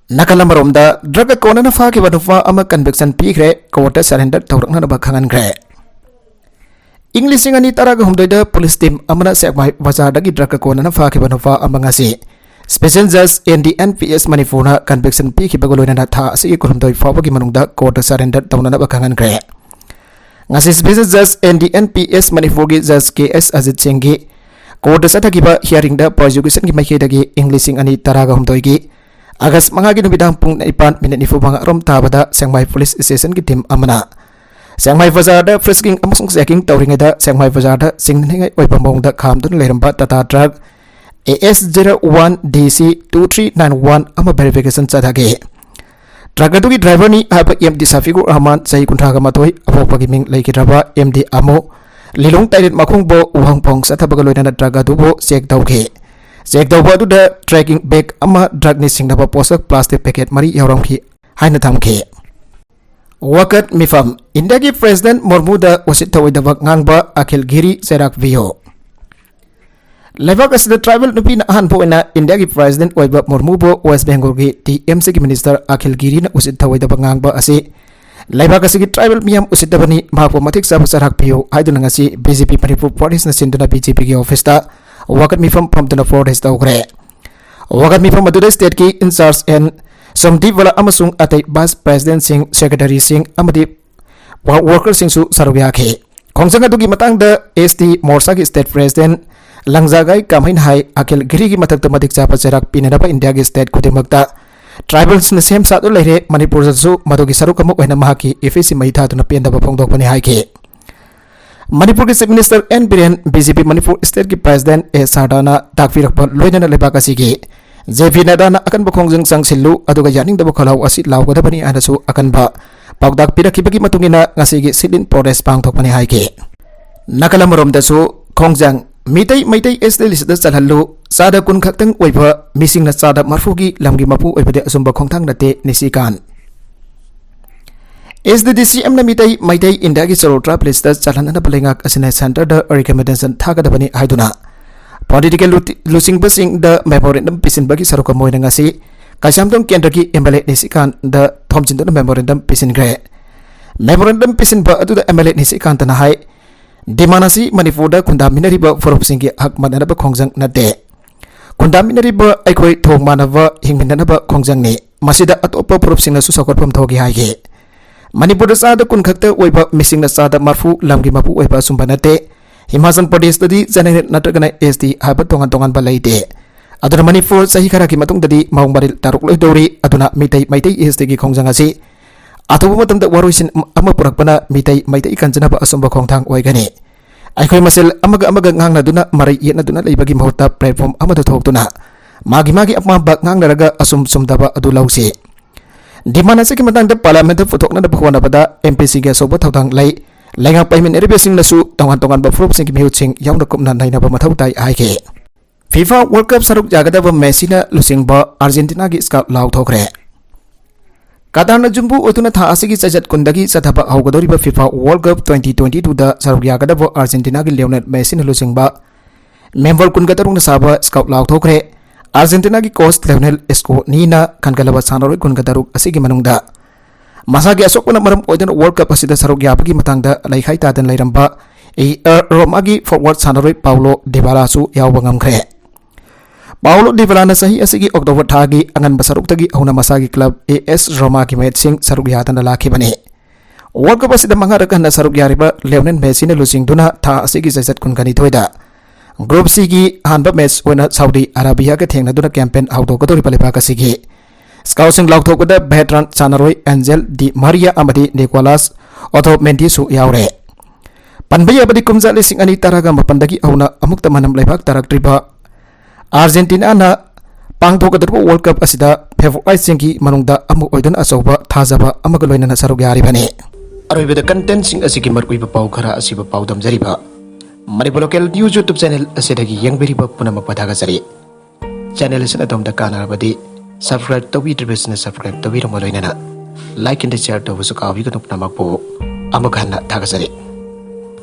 ꯅꯥꯀꯜ ꯑꯃꯔꯣꯝꯗ, ꯗ꯭ꯔꯒ ꯀꯣꯟꯅꯅ ꯐꯥꯈꯤꯕ ꯅꯨꯄꯥ ꯑꯃ ꯀꯟꯚꯤꯛꯁꯟ ꯄꯤꯈ꯭ꯔꯦ, ꯀꯣꯔꯠꯇ ꯁꯔꯦꯟꯗꯔ ꯇꯧꯔꯛꯅꯅꯕ ꯈꯪꯍꯟꯈ꯭ꯔꯦ꯫ ꯏꯪ ꯂꯤꯁꯤꯡ ꯑꯅꯤ ꯇꯔꯥꯒ ꯍꯨꯝꯗꯣꯏꯗ ꯄꯨꯂꯤꯁ ꯇꯤꯝ ꯑꯃꯅ ꯁꯦꯛꯃꯥꯏ ꯕꯖꯥꯔꯗꯒꯤ ꯗ꯭ꯔꯒ ꯀꯣꯟꯅꯅ ꯐꯥꯈꯤꯕ ꯅꯨꯄꯥ ꯑꯃ ꯉꯁꯤ Special Judge N D N P S ꯃꯅꯤꯄꯨꯔꯅ conviction ꯄꯤꯈꯤꯕꯒ ꯂꯣꯏꯅꯅ ꯊꯥ ꯑꯁꯤꯒꯤ ꯀꯨꯟꯍꯨꯝꯗꯣꯏ ꯐꯥꯎꯕꯒꯤ ꯃꯅꯨꯡꯗ court surrender ꯇꯧꯅꯅꯕ ꯈꯪꯍꯟꯈ꯭ꯔꯦ꯫ ꯉꯁꯤ Special Judge N D N P S ꯃꯅꯤꯄꯨꯔꯒꯤ Judge K S ꯑꯖꯤꯠ ꯁꯤꯡꯒꯤ court ꯆꯠꯊꯈꯤꯕ hearingꯗ prosecutionꯒꯤ ꯃꯥꯏꯀꯩꯗꯒꯤ ꯏꯪ ꯂꯤꯁꯤꯡ ꯑꯅꯤ ꯇꯔꯥꯒ ꯍꯨꯝꯗꯣꯏꯒꯤ August ꯃꯉꯥꯒꯤ ꯅꯨꯃꯤꯗꯥꯡ ꯄꯨꯡ ꯅꯤꯄꯥꯟ minute ꯅꯤꯐꯨ ꯃꯉꯥ ꯑꯔꯣꯝ ꯇꯥꯕꯗ ꯁꯦꯛꯃꯥꯏ police stationꯒꯤ team ꯑꯃꯅ ꯁꯦꯛꯃꯥꯏ ꯕꯖꯥꯔꯗ frisking ꯑꯃꯁꯨꯡ checking ꯇꯧꯔꯤꯉꯩꯗ ꯁꯦꯛꯃꯥꯏ ꯕꯖꯥꯔꯗ ꯆꯤꯡꯅꯅꯤꯡꯉꯥꯏ ꯑꯣꯏꯕ ꯃꯑꯣꯡꯗ ꯈꯥꯝꯗꯨꯅ ꯂꯩꯔꯝꯕ Tata truck A S zero one D C two three nine one ꯑꯃ verification ꯆꯠꯊꯈꯤ꯫ Truck ꯑꯗꯨꯒꯤ driverꯅꯤ ꯍꯥꯏꯕ M D ꯁꯐꯤꯀꯨꯔ ꯔꯍꯃꯥꯟ, ꯆꯍꯤ ꯀꯨꯟꯊ꯭ꯔꯥꯒ ꯃꯥꯊꯣꯏ, ꯑꯄꯣꯛꯄꯒꯤ ꯃꯤꯡ ꯂꯩꯈꯤꯗ꯭ꯔꯕ M D ꯑꯃꯨ, ꯂꯤꯂꯣꯡ ꯇꯥꯏꯔꯦꯠ ꯃꯈꯣꯡꯕꯨ ꯋꯥꯍꯪꯐꯣꯡ ꯆꯠꯊꯕꯒ ꯂꯣꯏꯅꯅ truck ꯑꯗꯨꯕꯨ check ꯇꯧꯈꯤ꯫ Check ꯇꯧꯕ ꯑꯗꯨꯗ tracking bag ꯑꯃ, drugꯅ ꯁꯤꯡꯅꯕ ꯄꯣꯠꯁꯛ plastic packet ꯃꯔꯤ ꯌꯥꯎꯔꯝꯈꯤ ꯍꯥꯏꯅ ꯊꯝꯈꯤ꯫ ꯋꯥꯀꯠ ꯃꯤꯐꯝ꯫ ꯏꯟꯗꯤꯌꯥꯒꯤ President ꯃꯨꯔꯃꯨꯗ ꯎꯁꯤꯠ ꯊꯑꯣꯏꯗꯕ ꯉꯥꯡꯕ ꯑꯈꯤꯜ ꯒꯤꯔꯤ ꯆꯩꯔꯥꯛ ꯚꯤꯌꯣ꯫ ꯂꯩꯕꯥꯛ ꯑꯁꯤꯗ tribal ꯅꯨꯄꯤꯅ ꯑꯍꯥꯟꯕ ꯑꯣꯏꯅ ꯏꯟꯗꯤꯌꯥꯒꯤ President ꯑꯣꯏꯕ ꯃꯨꯔꯃꯨꯕꯨ West Bengalꯒꯤ T M Cꯒꯤ minister ꯑꯈꯤꯜ ꯒꯤꯔꯤꯅ ꯎꯁꯤꯠ ꯊꯑꯣꯏꯗꯕ ꯉꯥꯡꯕ ꯑꯁꯤ ꯂꯩꯕꯥꯛ ꯑꯁꯤꯒꯤ tribal ꯃꯤꯌꯥꯝ ꯎꯁꯤꯠꯇꯕꯅꯤ, ꯃꯍꯥꯛꯄꯨ ꯃꯇꯤꯛ ꯆꯥꯕ ꯆꯩꯔꯥꯛ ꯄꯤꯌꯨ ꯍꯥꯏꯗꯨꯅ ꯉꯁꯤ B J P ꯃꯅꯤꯄꯨꯔ Partyꯅ ꯁꯤꯟꯗꯨꯅ B J Pꯒꯤ officeꯇ ꯋꯥꯀꯠ ꯃꯤꯐꯝ ꯐꯝꯗꯨꯅ protest ꯇꯧꯈ꯭ꯔꯦ꯫ ꯋꯥꯀꯠ ꯃꯤꯐꯝ ꯑꯗꯨꯗ stateꯀꯤ in-charge N ꯁꯣꯝꯗꯤꯞ ꯋꯥꯂꯥ ꯑꯃꯁꯨꯡ ꯑꯇꯩ vice presidentꯁꯤꯡ, secretaryꯁꯤꯡ ꯑꯃꯗꯤ workerꯁꯤꯡꯁꯨ ꯁꯔꯨꯛ ꯌꯥꯈꯤ꯫ ꯈꯣꯡꯖꯪ ꯑꯗꯨꯒꯤ ꯃꯇꯥꯡꯗ S T Morsꯥꯒꯤ state president ꯂꯪꯖꯥꯒꯥꯏ ꯀꯥꯝꯍꯩꯅ ꯍꯥꯏ, ꯑꯈꯤꯜ ꯒꯤꯔꯤꯒꯤ ꯃꯊꯛꯇ ꯃꯇꯤꯛ ꯆꯥꯕ ꯆꯩꯔꯥꯛ ꯄꯤꯅꯅꯕ ꯏꯟꯗꯤꯌꯥꯒꯤ state ꯈꯨꯗꯤꯡꯃꯛꯇ tribalꯁꯤꯡꯅ ꯁꯦꯝ ꯁꯥꯗꯨꯅ ꯂꯩꯔꯦ, ꯃꯅꯤꯄꯨꯔꯗꯁꯨ ꯃꯗꯨꯒꯤ ꯁꯔꯨꯛ ꯑꯃ ꯑꯣꯏꯅ ꯃꯍꯥꯛꯀꯤ efficy ꯃꯩ ꯊꯥꯗꯨꯅ ꯄꯦꯟꯗꯕ ꯐꯣꯡꯗꯣꯛꯄꯅꯤ ꯍꯥꯏꯈꯤ꯫ ꯃꯅꯤꯄꯨꯔꯒꯤ Chief Minister N Biren, B J P Manipur stateꯀꯤ president A ꯁꯥꯔꯗꯥꯅ ꯇꯥꯛꯄꯤꯔꯛꯄ ꯂꯣꯏꯅꯅ ꯂꯩꯕꯥꯛ ꯑꯁꯤꯒꯤ J P ꯅꯗꯥꯅ ꯑꯀꯟꯕ ꯈꯣꯡꯖꯪ ꯆꯪꯁꯤꯜꯂꯨ, ꯑꯗꯨꯒ ꯌꯥꯅꯤꯡꯗꯕ ꯈꯣꯜꯂꯥꯎ ꯑꯁꯤ ꯂꯥꯎꯒꯗꯕꯅꯤ ꯍꯥꯏꯅꯁꯨ ꯑꯀꯟꯕ ꯄꯥꯎꯇꯥꯛ ꯄꯤꯔꯛꯈꯤꯕꯒꯤ ꯃꯇꯨꯡ ꯏꯟꯅ ꯉꯁꯤꯒꯤ sit-in protest ꯄꯥꯡꯊꯣꯛꯄꯅꯤ ꯍꯥꯏꯈꯤ꯫ ꯅꯥꯀꯜ ꯑꯃꯔꯣꯝꯗꯁꯨ ꯈꯣꯡꯖꯪ, ꯃꯤꯇꯩ ꯃꯩꯇꯩ S T listꯇ ꯆꯜꯍꯜꯂꯨ, ꯆꯥꯗ ꯀꯨꯟ ꯈꯛꯇꯪ ꯑꯣꯏꯕ ꯃꯤꯁꯤꯡꯅ ꯆꯥꯗ ꯃꯔꯐꯨꯒꯤ ꯂꯝꯒꯤ ꯃꯄꯨ ꯑꯣꯏꯕꯗꯤ ꯑꯆꯨꯝꯕ ꯈꯣꯡꯊꯥꯡ ꯅꯠꯇꯦ, ꯅꯤꯁꯤꯀꯥꯟ꯫ S T D C Mꯅ Meitei Meitei ꯏꯟꯗꯤꯌꯥꯒꯤ ꯆꯔꯣꯜ ꯇꯔꯥ listꯇ ꯆꯜꯍꯟꯅꯅꯕ ꯂꯩꯉꯥꯛ ꯑꯁꯤꯅ centreꯗ recommendation ꯊꯥꯒꯗꯕꯅꯤ ꯍꯥꯏꯗꯨꯅ political ꯂꯨ-, ꯂꯨꯆꯤꯡꯕꯁꯤꯡꯗ memorandum ꯄꯤꯁꯤꯟꯕꯒꯤ ꯁꯔꯨꯛ ꯑꯃ ꯑꯣꯏꯅ ꯉꯁꯤ ꯀꯩꯁꯥꯝꯊꯣꯡ ꯀꯦꯟꯗ꯭ꯔꯒꯤ M L A ꯅꯤꯁꯤꯀꯥꯟꯗ ꯊꯣꯝꯖꯤꯟꯗꯨꯅ memorandum ꯄꯤꯁꯤꯟꯈ꯭ꯔꯦ꯫ Memorandum ꯄꯤꯁꯤꯟꯕ ꯑꯗꯨꯗ M L A ꯅꯤꯁꯤꯀꯥꯟꯇꯅ high, demand ꯑꯁꯤ ꯃꯅꯤꯄꯨꯔꯗ ꯈꯨꯟꯗꯥꯃꯤꯟꯅꯔꯤꯕ ꯐꯨꯔꯨꯞꯁꯤꯡꯒꯤ ꯍꯛ ꯃꯥꯟꯅꯅꯕ ꯈꯣꯡꯖꯪ ꯅꯠꯇꯦ꯫ ꯈꯨꯟꯗꯥꯃꯤꯟꯅꯔꯤꯕ ꯑꯩꯈꯣꯏ ꯊꯣꯡ ꯃꯥꯟꯅꯕ ꯍꯤꯡꯃꯤꯟꯅꯅꯕ ꯈꯣꯡꯖꯪꯅꯤ꯫ ꯃꯁꯤꯗ ꯑꯇꯣꯞꯄ ꯐꯨꯔꯨꯞꯁꯤꯡꯅꯁꯨ ꯁꯧꯒꯠꯐꯝ ꯊꯣꯛꯏ ꯍꯥꯏꯈꯤ꯫ ꯃꯅꯤꯄꯨꯔꯗ ꯆꯥꯗ ꯀꯨꯟ ꯈꯛꯇ ꯑꯣꯏꯕ ꯃꯤꯁꯤꯡꯅ ꯆꯥꯗ ꯃꯔꯐꯨ ꯂꯝꯒꯤ ꯃꯄꯨ ꯑꯣꯏꯕ ꯑꯆꯨꯝꯕ ꯅꯠꯇꯦ꯫ ꯍꯤꯃꯥꯆꯜ ꯄ꯭ꯔꯗꯦꯁꯇꯗꯤ ꯖꯦꯅꯔꯦꯜ ꯅꯠꯇ꯭ꯔꯒꯅ S T ꯍꯥꯏꯕ ꯇꯣꯉꯥꯟ ꯇꯣꯉꯥꯟꯕ ꯂꯩꯇꯦ꯫ ꯑꯗꯨꯅ ꯃꯅꯤꯄꯨꯔ ꯆꯍꯤ ꯈꯔꯒꯤ ꯃꯇꯨꯡꯗꯗꯤ ꯃꯑꯣꯡ ꯃꯔꯤꯜ ꯇꯥꯔꯛꯂꯣꯏꯗꯧꯔꯤ꯫ ꯑꯗꯨꯅ ꯃꯤꯇꯩ, ꯃꯩꯇꯩ S T ꯒꯤ ꯈꯣꯡꯖꯪ ꯑꯁꯤ ꯑꯊꯨꯕ ꯃꯇꯝꯗ ꯋꯥꯔꯣꯏꯁꯤꯟ ꯑꯃ ꯄꯨꯔꯛꯄꯅ ꯃꯤꯇꯩ, ꯃꯩꯇꯩ ꯀꯟꯖꯅꯕ ꯑꯆꯨꯝꯕ ꯈꯣꯡꯊꯥꯡ ꯑꯣꯏꯒꯅꯤ꯫ ꯑꯩꯈꯣꯏ ꯃꯁꯦꯜ ꯑꯃꯒ ꯑꯃꯒ ꯉꯥꯡꯅꯗꯨꯅ, ꯃꯔꯩ ꯌꯦꯠꯅꯗꯨꯅ ꯂꯩꯕꯒꯤ ꯃꯍꯨꯠꯇ platform ꯑꯃꯗ ꯊꯣꯛꯇꯨꯅ ꯃꯥꯒꯤ ꯃꯥꯒꯤ ꯑꯄꯥꯝꯕ ꯉꯥꯡꯅꯔꯒ ꯑꯆꯨꯝ ꯆꯨꯝꯗꯕ ꯑꯗꯨ ꯂꯧꯁꯤ꯫ Demand ꯑꯁꯤꯒꯤ ꯃꯇꯥꯡꯗ ꯄꯥꯔꯂꯤꯌꯥꯃꯦꯟꯠꯇ ꯄꯨꯊꯣꯛꯅꯅꯕ ꯍꯣꯠꯅꯕꯗ M P C ꯒꯤ ꯑꯆꯧꯕ ꯊꯧꯗꯥꯡ ꯂꯩ꯫ ꯂꯩꯉꯥꯛ ꯄꯥꯏꯃꯤꯟꯅꯔꯤꯕꯁꯤꯡꯅꯁꯨ ꯇꯣꯉꯥꯟ ꯇꯣꯉꯥꯟꯕ ꯐꯨꯔꯨꯞꯁꯤꯡꯒꯤ ꯃꯤꯍꯨꯠꯁꯤꯡ ꯌꯥꯎꯅ ꯀꯨꯞꯅ ꯅꯩꯅꯕ ꯃꯊꯧ ꯇꯥꯏ ꯍꯥꯏꯈꯤ꯫ FIFA World Cup ꯁꯔꯨꯛ ꯌꯥꯒꯗꯕ ꯃꯦꯁꯤꯅ ꯂꯨꯆꯤꯡꯕ ꯑꯥꯔꯖꯦꯟꯇꯤꯅꯥꯒꯤ squad ꯂꯥꯎꯊꯣꯛꯈ꯭ꯔꯦ꯫ ꯀꯇꯥꯔꯅ ꯌꯨꯝꯕꯨ ꯑꯣꯏꯗꯨꯅ ꯊꯥ ꯑꯁꯤꯒꯤ ꯆꯩꯆꯠ ꯀꯨꯟꯗꯒꯤ ꯆꯠꯊꯕ ꯍꯧꯒꯗꯧꯔꯤꯕ FIFA World Cup twenty twenty-two ꯗ ꯁꯔꯨꯛ ꯌꯥꯒꯗꯕ ꯑꯥꯔꯖꯦꯟꯇꯤꯅꯥꯒꯤ ꯂꯤꯑꯣꯅꯦꯜ ꯃꯦꯁꯤꯅ ꯂꯨꯆꯤꯡꯕ member ꯀꯨꯟꯒ ꯇꯔꯨꯛꯅ ꯁꯥꯕ squad ꯂꯥꯎꯊꯣꯛꯈ꯭ꯔꯦ꯫ ꯑꯥꯔꯖꯦꯟꯇꯤꯅꯥꯒꯤ coach ꯂꯤꯑꯣꯅꯦꯜ ꯁ꯭ꯀꯣꯅꯤꯅ ꯈꯟꯒꯠꯂꯕ ꯁꯥꯟꯅꯔꯣꯏ ꯀꯨꯟꯒ ꯇꯔꯨꯛ ꯑꯁꯤꯒꯤ ꯃꯅꯨꯡꯗ ꯃꯁꯥꯒꯤ ꯑꯁꯣꯛꯄꯅ ꯃꯔꯝ ꯑꯣꯏꯗꯨꯅ World Cup ꯑꯁꯤꯗ ꯁꯔꯨꯛ ꯌꯥꯕꯒꯤ ꯃꯇꯥꯡꯗ ꯂꯩꯈꯥꯏ ꯇꯥꯗꯅ ꯂꯩꯔꯝꯕ AS ꯔꯣꯃꯥꯒꯤ forward ꯁꯥꯟꯅꯔꯣꯏ ꯄꯥꯎꯂꯣ ꯗꯤꯕꯥꯂꯥꯁꯨ ꯌꯥꯎꯕ ꯉꯝꯈ꯭ꯔꯦ꯫ ꯄꯥꯎꯂꯣ ꯗꯤꯕꯥꯂꯥꯅ ꯆꯍꯤ ꯑꯁꯤꯒꯤ October ꯊꯥꯒꯤ ꯑꯉꯟꯕ ꯁꯔꯨꯛꯇꯒꯤ ꯍꯧꯅ ꯃꯁꯥꯒꯤ club AS ꯔꯣꯃꯥꯒꯤ matchꯁꯤꯡ ꯁꯔꯨꯛ ꯌꯥꯗꯅ ꯂꯥꯛꯈꯤꯕꯅꯤ꯫ World Cup ꯑꯁꯤꯗ ꯃꯉꯥꯔꯛ ꯍꯟꯅ ꯁꯔꯨꯛ ꯌꯥꯔꯤꯕ ꯂꯤꯑꯣꯅꯦꯜ ꯃꯦꯁꯤꯅ ꯂꯨꯆꯤꯡꯗꯨꯅ ꯊꯥ ꯑꯁꯤꯒꯤ ꯆꯩꯆꯠ ꯀꯨꯟꯒꯅꯤꯊꯣꯏꯗ Group C ꯒꯤ ꯑꯍꯥꯟꯕ match ꯑꯣꯏꯅ ꯁꯥꯎꯗꯤ ꯑꯔꯥꯕꯤꯌꯥꯒ ꯊꯦꯡꯅꯗꯨꯅ campaign ꯍꯧꯗꯣꯛꯀꯗꯧꯔꯤꯕ ꯂꯩꯕꯥꯛ ꯑꯁꯤꯒꯤ scoutꯁꯤꯡ ꯂꯥꯎꯊꯣꯛꯄꯗ veteran ꯁꯥꯟꯅꯔꯣꯏ ꯑꯦꯟꯖꯦꯜ ꯗꯤ ꯃꯥꯔꯤꯌꯥ ꯑꯃꯗꯤ ꯅꯤꯀꯣꯂꯥꯁ ꯑꯣꯊꯣꯃꯦꯟꯗꯤꯁꯨ ꯌꯥꯎꯔꯦ꯫ ꯄꯟꯕ ꯌꯥꯕꯗꯤ ꯀꯨꯝꯖꯥ ꯂꯤꯁꯤꯡ ꯑꯅꯤ ꯇꯔꯥꯒ ꯃꯥꯄꯟꯗꯒꯤ ꯍꯧꯅ ꯑꯃꯨꯛꯇ ꯃꯅꯝ ꯂꯩꯕꯥꯛ ꯇꯥꯔꯛꯇ꯭ꯔꯤꯕ ꯑꯥꯔꯖꯦꯟꯇꯤꯅꯥꯅ ꯄꯥꯡꯊꯣꯛꯀꯗꯧꯔꯤꯕ World Cup ꯑꯁꯤꯗ favouriteꯁꯤꯡꯒꯤ ꯃꯅꯨꯡꯗ ꯑꯃ ꯑꯣꯏꯗꯨꯅ ꯑꯆꯧꯕ ꯊꯥꯖꯕ ꯑꯃꯒ ꯂꯣꯏꯅꯅ ꯁꯔꯨꯛ ꯌꯥꯔꯤꯕꯅꯤ꯫ ꯑꯔꯣꯏꯕꯗ contentꯁꯤꯡ ꯑꯁꯤꯒꯤ ꯃꯔꯨꯑꯣꯏꯕ ꯄꯥꯎ ꯈꯔ ꯑꯁꯤꯕꯨ ꯄꯥꯎꯗꯝꯖꯔꯤꯕ Manipur Local News YouTube channel ꯑꯁꯤꯗꯒꯤ ꯌꯦꯡꯕꯤꯔꯤꯕ ꯄꯨꯝꯅꯃꯛꯄꯨ ꯊꯥꯒꯠꯆꯔꯤ꯫ Channel ꯑꯁꯤꯅ ꯑꯗꯣꯝꯗ ꯀꯥꯟꯅꯔꯕꯗꯤ subscribe ꯇꯧꯕꯤꯗ꯭ꯔꯤꯕꯁꯤꯡꯅ subscribe ꯇꯧꯕꯤꯔꯝꯕ ꯂꯣꯏꯅꯅ like and share ꯇꯧꯕꯁꯨ ꯀꯥꯎꯕꯤꯒꯅꯨ꯫ ꯄꯨꯝꯅꯃꯛꯄꯨ ꯑꯃꯨꯛ ꯍꯟꯅ ꯊꯥꯒꯠꯆꯔꯤ꯫